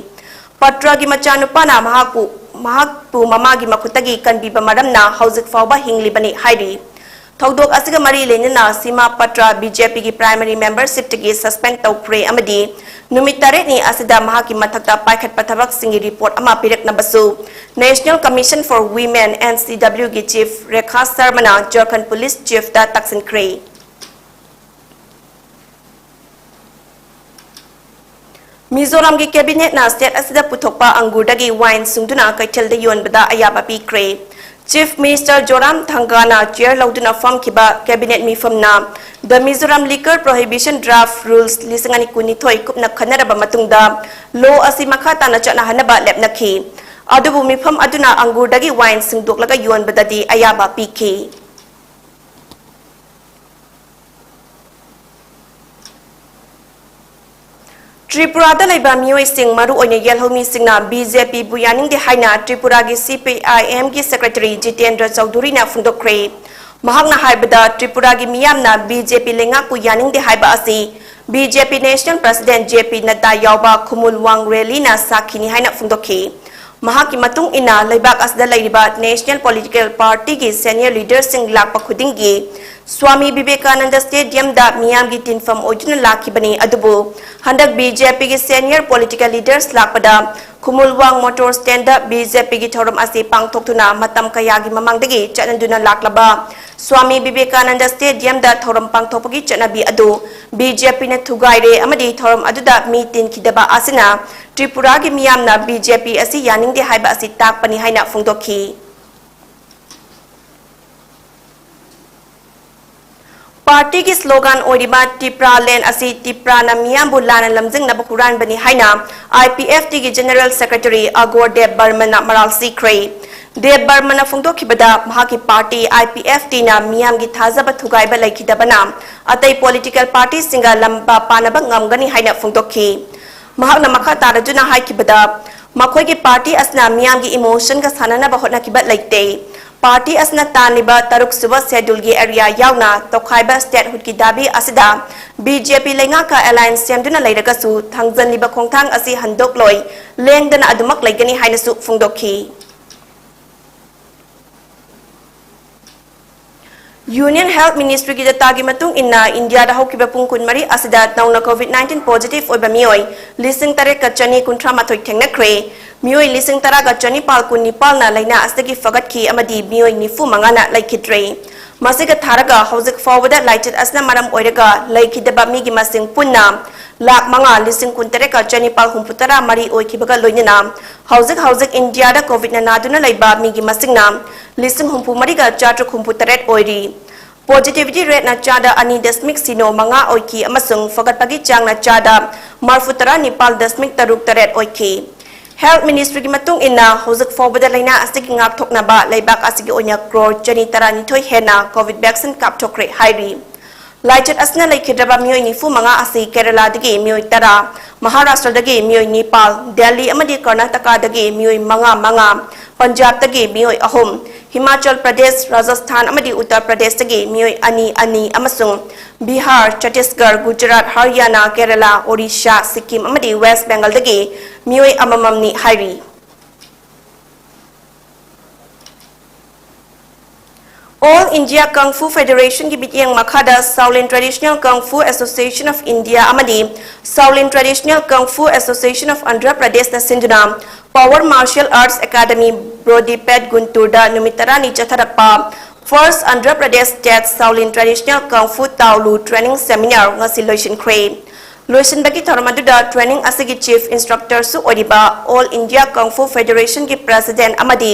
ꯄꯇ꯭ꯔꯥꯒꯤ ꯃꯆꯥꯅꯨꯄꯥꯅ ꯃꯍꯥꯛꯄꯨ, ꯃꯍꯥꯛꯄꯨ ꯃꯃꯥꯒꯤ ꯃꯈꯨꯠꯇꯒꯤ ꯀꯟꯕꯤꯕ ꯃꯔꯝꯅ ꯍꯧꯖꯤꯛ ꯐꯥꯎꯕ ꯍꯤꯡꯂꯤꯕꯅꯤ ꯍꯥꯏꯔꯤ꯫ ꯊꯧꯗꯣꯛ ꯑꯁꯤꯒ ꯃꯔꯤ ꯂꯩꯅꯅ ꯁꯤꯃꯥ ꯄꯇ꯭ꯔꯥ BJPꯒꯤ primary membershipꯇꯒꯤ suspend ꯇꯧꯈ꯭ꯔꯦ ꯑꯃꯗꯤ ꯅꯨꯃꯤꯠ ꯇꯔꯦꯠꯅꯤ ꯑꯁꯤꯗ ꯃꯍꯥꯛꯀꯤ ꯃꯊꯛꯇ ꯄꯥꯏꯈꯠꯄ ꯊꯕꯛꯁꯤꯡꯒꯤ report ꯑꯃ ꯄꯤꯔꯛꯅꯕꯁꯨ National Commission for Women, NCWꯒꯤ chief Rekha ꯁꯔꯃꯅ Jharkhand police chiefꯇ ꯇꯥꯛꯁꯤꯟꯈ꯭ꯔꯦ꯫ ꯃꯤꯖꯣꯔꯥꯝꯒꯤ cabinetꯅ state ꯑꯁꯤꯗ ꯄꯨꯊꯣꯛꯄ ꯑꯪꯒꯨꯔꯗꯒꯤ wine ꯁꯨꯡꯗꯨꯅ ꯀꯩꯊꯦꯜꯗ ꯌꯣꯟꯕꯗ ꯑꯌꯥꯕ ꯄꯤꯈ꯭ꯔꯦ꯫ Chief Minister ꯖꯣꯔꯥꯝ ꯊꯪꯒꯥꯅ chair ꯂꯧꯗꯨꯅ ꯐꯝꯈꯤꯕ cabinet ꯃꯤꯐꯝꯅ The Mizoram Liquor Prohibition Draft Rules ꯂꯤꯁꯤꯡ ꯑꯅꯤ ꯀꯨꯟꯅꯤꯊꯣꯏ ꯀꯨꯞꯅ ꯈꯟꯅꯔꯕ ꯃꯇꯨꯡꯗ law ꯑꯁꯤ ꯃꯈꯥ ꯇꯥꯅ ꯆꯠꯅꯍꯟꯅꯕ ꯂꯦꯞꯅꯈꯤ꯫ ꯑꯗꯨꯕꯨ ꯃꯤꯐꯝ ꯑꯗꯨꯅ ꯑꯪꯒꯨꯔꯗꯒꯤ wine ꯁꯨꯡꯗꯣꯛꯂꯒ ꯌꯣꯟꯕꯗꯗꯤ ꯑꯌꯥꯕ ꯄꯤꯈꯤ꯫ ꯇ꯭ꯔꯤꯄꯨꯔꯥꯗ ꯂꯩꯕ ꯃꯤꯑꯣꯏꯁꯤꯡ, ꯃꯔꯨꯑꯣꯏꯅ ꯌꯦꯜꯍꯧꯃꯤꯁꯤꯡꯅ BJPꯕꯨ ꯌꯥꯅꯤꯡꯗꯦ ꯍꯥꯏꯅ ꯇ꯭ꯔꯤꯄꯨꯔꯥꯒꯤ CPIMꯒꯤ secretary ꯖꯤꯇꯦꯟꯗ꯭ꯔ ꯆꯧꯙꯨꯔꯤꯅ ꯐꯣꯡꯗꯣꯛꯈ꯭ꯔꯦ꯫ ꯃꯍꯥꯛꯅ ꯍꯥꯏꯕꯗ, ꯇ꯭ꯔꯤꯄꯨꯔꯥꯒꯤ ꯃꯤꯌꯥꯝꯅ BJP ꯂꯩꯉꯥꯛꯄꯨ ꯌꯥꯅꯤꯡꯗꯦ ꯍꯥꯏꯕ ꯑꯁꯤ BJP National President JP ꯅꯗ꯭ꯗꯥ ꯌꯥꯎꯕ ꯈꯨꯃꯨꯜ ꯋꯥꯡ rallyꯅ ꯁꯥꯈꯤꯅꯤ ꯍꯥꯏꯅ ꯐꯣꯡꯗꯣꯛꯈꯤ꯫ ꯃꯍꯥꯛꯀꯤ ꯃꯇꯨꯡ ꯏꯟꯅ, ꯂꯩꯕꯥꯛ ꯑꯁꯤꯗ ꯂꯩꯔꯤꯕ national political party ꯒꯤ senior leader ꯁꯤꯡ ꯂꯥꯛꯄ ꯈꯨꯗꯤꯡꯒꯤ ꯁ꯭ꯋꯥꯃꯤ ꯕꯤꯕꯦꯀꯥꯅꯟꯗ stadium ꯗ ꯃꯤꯌꯥꯝꯒꯤ ꯇꯤꯟꯐꯝ ꯑꯣꯏꯗꯨꯅ ꯂꯥꯛꯈꯤꯕꯅꯤ꯫ ꯑꯗꯨꯕꯨ ꯍꯟꯗꯛ B J P ꯒꯤ senior political leaders ꯂꯥꯛꯄꯗ ꯈꯨꯃꯨꯜꯋꯥꯡ motor stand ꯗ B J P ꯒꯤ ꯊꯧꯔꯝ ꯑꯁꯤ ꯄꯥꯡꯊꯣꯛꯇꯨꯅ ꯃꯇꯝ ꯀꯌꯥꯒꯤ ꯃꯃꯥꯡꯗꯒꯤ ꯆꯠꯅꯗꯨꯅ ꯂꯥꯛꯂꯕ ꯁ꯭ꯋꯥꯃꯤ ꯕꯤꯕꯦꯀꯥꯅꯟꯗ stadium ꯗ ꯊꯧꯔꯝ ꯄꯥꯡꯊꯣꯛꯄꯒꯤ ꯆꯠꯅꯕꯤ ꯑꯗꯨ B J P ꯅ ꯊꯨꯒꯥꯏꯔꯦ ꯑꯃꯗꯤ ꯊꯧꯔꯝ ꯑꯗꯨꯗ ꯃꯤ ꯇꯤꯟꯈꯤꯗꯕ ꯑꯁꯤꯅ ꯇ꯭ꯔꯤꯄꯨꯔꯥꯒꯤ ꯃꯤꯌꯥꯝꯅ B J P ꯑꯁꯤ ꯌꯥꯅꯤꯡꯗꯦ ꯍꯥꯏꯕ ꯑꯁꯤ ꯇꯥꯛꯄꯅꯤ ꯍꯥꯏꯅ ꯐꯣꯡꯗꯣꯛꯈꯤ꯫ Party ꯒꯤ slogan ꯑꯣꯏꯔꯤꯕ Tipraland ꯑꯁꯤ ꯇꯤꯄ꯭ꯔꯥꯅ ꯃꯤꯌꯥꯝꯕꯨ ꯂꯥꯟꯅ ꯂꯝꯖꯤꯡꯅꯕ ꯍꯨꯔꯥꯟꯕꯅꯤ ꯍꯥꯏꯅ I P F T ꯒꯤ General Secretary ꯑꯒꯣꯔ ꯗꯦꯕ ꯕꯔꯃꯟꯅ ꯃꯔꯥꯜ ꯁꯤꯈ꯭ꯔꯦ꯫ ꯗꯦꯕ ꯕꯔꯃꯟꯅ ꯐꯣꯡꯗꯣꯛꯈꯤꯕꯗ, ꯃꯍꯥꯛꯀꯤ party I P F T ꯅ ꯃꯤꯌꯥꯝꯒꯤ ꯊꯥꯖꯕ ꯊꯨꯒꯥꯏꯕ ꯂꯩꯈꯤꯗꯕꯅ ꯑꯇꯩ political party ꯁꯤꯡꯒ ꯂꯝꯕꯥ ꯄꯥꯅꯕ ꯉꯝꯒꯅꯤ ꯍꯥꯏꯅ ꯐꯣꯡꯗꯣꯛꯈꯤ꯫ ꯃꯍꯥꯛꯅ ꯃꯈꯥ ꯇꯥꯔꯗꯨꯅ ꯍꯥꯏꯈꯤꯕꯗ, ꯃꯈꯣꯏꯒꯤ party ꯑꯁꯤꯅ ꯃꯤꯌꯥꯝꯒꯤ emotion ꯒ ꯁꯥꯟꯅꯅꯕ ꯍꯣꯠꯅꯈꯤꯕ ꯂꯩꯇꯦ꯫ Party ꯑꯁꯤꯅ ꯇꯥꯟꯂꯤꯕ ꯇꯔꯨꯛ ꯁꯨꯕ schedule ꯒꯤ area ꯌꯥꯎꯅ ꯇꯣꯈꯥꯏꯕ statehood ꯀꯤ ꯗꯥꯕꯤ ꯑꯁꯤꯗ B J P ꯂꯩꯉꯥꯛꯀ alliance ꯁꯦꯝꯗꯨꯅ ꯂꯩꯔꯒꯁꯨ ꯊꯥꯡꯖꯜꯂꯤꯕ ꯈꯣꯡꯊꯥꯡ ꯑꯁꯤ ꯍꯟꯗꯣꯛꯂꯣꯏ, ꯂꯦꯡꯗꯅ ꯑꯗꯨꯃꯛ ꯂꯩꯒꯅꯤ ꯍꯥꯏꯅꯁꯨ ꯐꯣꯡꯗꯣꯛꯈꯤ꯫ Union Health Ministry ꯒꯤ data ꯒꯤ ꯃꯇꯨꯡ ꯏꯟꯅ, ꯏꯟꯗꯤꯌꯥꯗ ꯍꯧꯈꯤꯕ ꯄꯨꯡ ꯀꯨꯟꯃꯔꯤ ꯑꯁꯤꯗ ꯅꯧꯅ COVID nineteen positive ꯑꯣꯏꯕ ꯃꯤꯑꯣꯏ ꯂꯤꯁꯤꯡ ꯇꯔꯦꯠꯀ ꯆꯅꯤ ꯀꯨꯟꯊ꯭ꯔꯥ ꯃꯥꯊꯣꯏ ꯊꯦꯡꯅꯈ꯭ꯔꯦ꯫ ꯃꯤꯑꯣꯏ ꯂꯤꯁꯤꯡ ꯇꯔꯥꯒ ꯆꯅꯤꯄꯥꯜ ꯀꯨꯟꯅꯤꯄꯥꯜꯅ ꯂꯥꯏꯅꯥ ꯑꯁꯤꯗꯒꯤ ꯐꯒꯠꯈꯤ ꯑꯃꯗꯤ ꯃꯤꯑꯣꯏ ꯅꯤꯐꯨ ꯃꯉꯥꯅ ꯂꯩꯈꯤꯗ꯭ꯔꯦ꯫ ꯃꯁꯤꯒ ꯊꯥꯔꯒ ꯍꯧꯖꯤꯛ ꯐꯥꯎꯕꯗ ꯂꯥꯏꯆꯠ ꯑꯁꯤꯅ ꯃꯔꯝ ꯑꯣꯏꯔꯒ ꯂꯩꯈꯤꯗꯕ ꯃꯤꯒꯤ ꯃꯁꯤꯡ ꯄꯨꯟꯅ ꯂꯥꯈ ꯃꯉꯥ ꯂꯤꯁꯤꯡ ꯀꯨꯟꯇꯔꯦꯠꯀ ꯆꯅꯤꯄꯥꯜ ꯍꯨꯝꯐꯨꯇꯔꯥ ꯃꯔꯤ ꯑꯣꯏꯈꯤꯕꯒ ꯂꯣꯏꯅꯅ, ꯍꯧꯖꯤꯛ ꯍꯧꯖꯤꯛ ꯏꯟꯗꯤꯌꯥꯗ COVID ꯅ ꯅꯥꯗꯨꯅ ꯂꯩꯕ ꯃꯤꯒꯤ ꯃꯁꯤꯡꯅ ꯂꯤꯁꯤꯡ ꯍꯨꯝꯐꯨ ꯃꯔꯤꯒ ꯆꯥꯇ꯭ꯔꯨꯛ ꯍꯨꯝꯐꯨ ꯇꯔꯦꯠ ꯑꯣꯏꯔꯤ꯫ Positivity rate ꯅ ꯆꯥꯗ ꯑꯅꯤ ꯗꯁꯃꯤꯛ ꯁꯤꯅꯣ ꯃꯉꯥ ꯑꯣꯏꯈꯤ ꯑꯃꯁꯨꯡ ꯐꯒꯠꯄꯒꯤ ꯆꯥꯡꯅ ꯆꯥꯗ ꯃꯔꯐꯨ ꯇꯔꯥ ꯅꯤꯄꯥꯜ ꯗꯁꯃꯤꯛ ꯇꯔꯨꯛ ꯇꯔꯦꯠ ꯑꯣꯏꯈꯤ꯫ Health Ministry ꯒꯤ ꯃꯇꯨꯡ ꯏꯟꯅ, ꯍꯧꯖꯤꯛ ꯐꯥꯎꯕꯗ ꯂꯥꯏꯅꯥ ꯑꯁꯤꯒꯤ ꯉꯥꯛꯊꯣꯛꯅꯕ ꯂꯩꯕꯥꯛ ꯑꯁꯤꯒꯤ ꯑꯣꯏꯅ ꯀ꯭ꯔꯣꯔ ꯆꯅꯤ ꯇꯔꯥꯅꯤꯊꯣꯏ ꯍꯦꯟꯅ COVID vaccine ꯀꯥꯞꯊꯣꯛꯈ꯭ꯔꯦ ꯍꯥꯏꯔꯤ꯫ ꯂꯥꯏꯆꯠ ꯑꯁꯤꯅ ꯂꯩꯈꯤꯗ꯭ꯔꯕ ꯃꯤꯑꯣꯏ ꯅꯤꯐꯨ ꯃꯉꯥ ꯑꯁꯤ ꯀꯦꯔꯂꯥꯗꯒꯤ ꯃꯤꯑꯣꯏ ꯇꯔꯥ, ꯃꯍꯥꯔꯥꯁꯇ꯭ꯔꯗꯒꯤ ꯃꯤꯑꯣꯏ ꯅꯤꯄꯥꯜ, ꯗꯦꯜꯂꯤ ꯑꯃꯗꯤ ꯀꯔꯅꯥꯇꯀꯥꯗꯒꯤ ꯃꯤꯑꯣꯏ ꯃꯉꯥ ꯃꯉꯥ, ꯄꯟꯖꯥꯕꯇꯒꯤ ꯃꯤꯑꯣꯏ ꯑꯍꯨꯝ, ꯍꯤꯃꯥꯆꯜ ꯄ꯭ꯔꯗꯦꯁ, ꯔꯥꯖꯁꯊꯥꯟ ꯑꯃꯗꯤ ꯎꯠꯇꯔ ꯄ꯭ꯔꯗꯦꯁꯇꯒꯤ ꯃꯤꯑꯣꯏ ꯑꯅꯤ ꯑꯅꯤ ꯑꯃꯁꯨꯡ ꯕꯤꯍꯥꯔ, ꯆꯇꯤꯁꯒꯔ, ꯒꯨꯖꯔꯥꯠ, ꯍꯔꯤꯌꯥꯅꯥ, ꯀꯦꯔꯂꯥ, ꯑꯣꯔꯤꯁꯥ, ꯁꯤꯛꯀꯤꯝ ꯑꯃꯗꯤ ꯋꯦꯁ ꯕꯦꯡꯒꯜꯗꯒꯤ ꯃꯤꯑꯣꯏ ꯑꯃꯃꯝꯅꯤ ꯍꯥꯏꯔꯤ꯫ All India Kung Fu Federation ꯒꯤ ꯃꯤꯠꯌꯦꯡ ꯃꯈꯥꯗ Shaolin Traditional Kung Fu Association of India ꯑꯃꯗꯤ Shaolin Traditional Kung Fu Association of Andhra Pradeshꯅ ꯁꯤꯟꯗꯨꯅ Power Martial Arts Academy ꯕ꯭ꯔꯣꯗꯤꯄꯦꯠ ꯒꯨꯟꯇꯨꯔꯗ ꯅꯨꯃꯤꯠ ꯇꯔꯥꯅꯤ ꯆꯠꯊꯔꯛꯄ First Andhra Pradesh State Shaolin Traditional Kung Fu Taolu Training Seminar ꯉꯁꯤ ꯂꯣꯏꯁꯤꯟꯈ꯭ꯔꯦ꯫ ꯂꯣꯏꯁꯤꯟꯕꯒꯤ ꯊꯧꯔꯝ ꯑꯗꯨꯗ training ꯑꯁꯤꯒꯤ chief instructorꯁꯨ ꯑꯣꯏꯔꯤꯕ All India Kung Fu Federationꯒꯤ president ꯑꯃꯗꯤ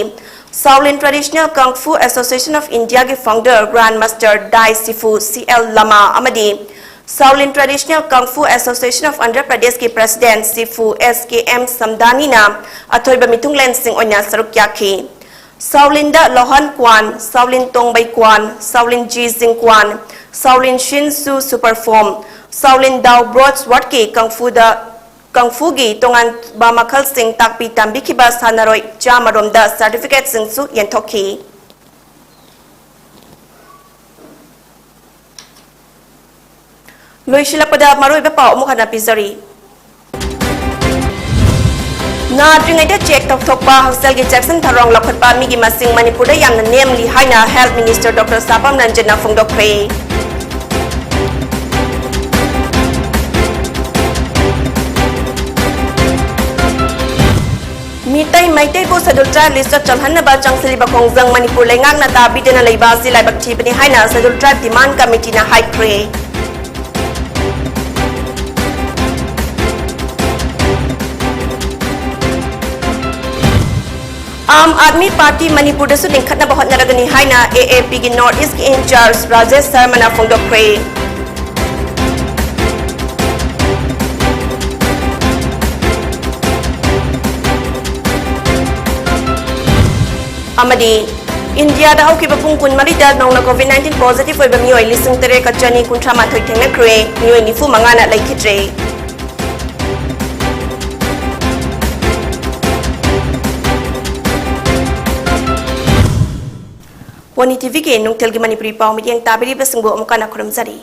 Shaolin Traditional Kung Fu Association of Indiaꯒꯤ founder Grand Master Dai Sifu C L Lama ꯑꯃꯗꯤ Shaolin Traditional Kung Fu Association of Andhra Pradeshꯀꯤ president Sifu S K M Samdaniꯅ ꯑꯊꯣꯏꯕ ꯃꯤꯊꯨꯡꯂꯦꯟꯁꯤꯡ ꯑꯣꯏꯅ ꯁꯔꯨꯛ ꯌꯥꯈꯤ꯫ Shaolinꯗ Lohan Kwan, Shaolin Tongbei Kwan, Shaolin Jizing Kwan, Shaolin Shin Su Super Form, Shaolin Dao Broadswordꯀꯤ ꯀꯪꯐꯨꯗ, ꯀꯪꯐꯨꯒꯤ ꯇꯣꯉꯥꯟꯕ ꯃꯈꯜꯁꯤꯡ ꯇꯥꯛꯄꯤ ꯇꯝꯕꯤꯈꯤꯕ ꯁꯥꯟꯅꯔꯣꯏ ꯆꯥꯝꯃꯔꯣꯝꯗ certificateꯁꯤꯡꯁꯨ ꯌꯦꯟꯊꯣꯛꯈꯤ꯫ ꯂꯣꯏꯁꯤꯜꯂꯛꯄꯗ ꯃꯔꯨꯑꯣꯏꯕ ꯄꯥꯎ ꯑꯃꯨꯛ ꯍꯟꯅ ꯄꯤꯖꯔꯤ꯫ ꯅꯥꯗ꯭ꯔꯤꯉꯩꯗ check ꯇꯧꯊꯣꯛꯄ, ꯍꯛꯁꯦꯜꯒꯤ ꯆꯦꯛꯁꯤꯟ ꯊꯧꯔꯥꯡ ꯂꯧꯈꯠꯄ ꯃꯤꯒꯤ ꯃꯁꯤꯡ ꯃꯅꯤꯄꯨꯔꯗ ꯌꯥꯝꯅ ꯅꯦꯝꯂꯤ ꯍꯥꯏꯅ Health Minister Doctor ꯁꯥꯄꯝ ꯔꯟꯖꯟꯅ ꯐꯣꯡꯗꯣꯛꯈ꯭ꯔꯦ꯫ ꯃꯤꯇꯩ ꯃꯩꯇꯩꯕꯨ Scheduled Tribe listꯇ ꯆꯜꯍꯟꯅꯕ ꯆꯪꯁꯤꯜꯂꯤꯕ ꯈꯣꯡꯖꯪ ꯃꯅꯤꯄꯨꯔ ꯂꯩꯉꯥꯛꯅ ꯇꯥꯕꯤꯗꯅ ꯂꯩꯕ ꯑꯁꯤ ꯂꯥꯏꯕꯛ ꯊꯤꯕꯅꯤ ꯍꯥꯏꯅ Scheduled Tribe Demand Committeeꯅ ꯍꯥꯏꯈ꯭ꯔꯦ꯫ ꯑꯥꯝ ꯑꯥꯗꯃꯤ ꯄꯥꯔꯇꯤ ꯃꯅꯤꯄꯨꯔꯗꯁꯨ ꯂꯤꯡꯈꯠꯅꯕ ꯍꯣꯠꯅꯔꯒꯅꯤ ꯍꯥꯏꯅ AAPꯒꯤ North Eastꯀꯤ in-charge ꯔꯥꯖꯦꯁ ꯁꯔꯃꯅ ꯐꯣꯡꯗꯣꯛꯈ꯭ꯔꯦ꯫ ꯑꯃꯗꯤ ꯏꯟꯗꯤꯌꯥꯗ ꯍꯧꯈꯤꯕ ꯄꯨꯡ ꯀꯨꯟꯃꯔꯤꯗ ꯅꯧꯅ COVID nineteen positive ꯑꯣꯏꯕ ꯃꯤꯑꯣꯏ ꯂꯤꯁꯤꯡ ꯇꯔꯦꯠꯀ ꯆꯅꯤ ꯀꯨꯟꯊ꯭ꯔꯥ ꯃꯥꯊꯣꯏ ꯊꯦꯡꯅꯈ꯭ꯔꯦ, ꯃꯤꯑꯣꯏ ꯅꯤꯐꯨ ꯃꯉꯥꯅ ꯂꯩꯈꯤꯗ꯭ꯔꯦ꯫ ꯋꯥꯅꯤ TVꯒꯤ ꯅꯨꯡꯊꯤꯜꯒꯤ ꯃꯅꯤꯄꯨꯔꯤ ꯄꯥꯎ ꯃꯤꯠꯌꯦꯡ ꯇꯥꯕꯤꯔꯤꯕꯁꯤꯡꯕꯨ ꯑꯃꯨꯛ ꯍꯟꯅ ꯈꯨꯔꯨꯝꯖꯔꯤ꯫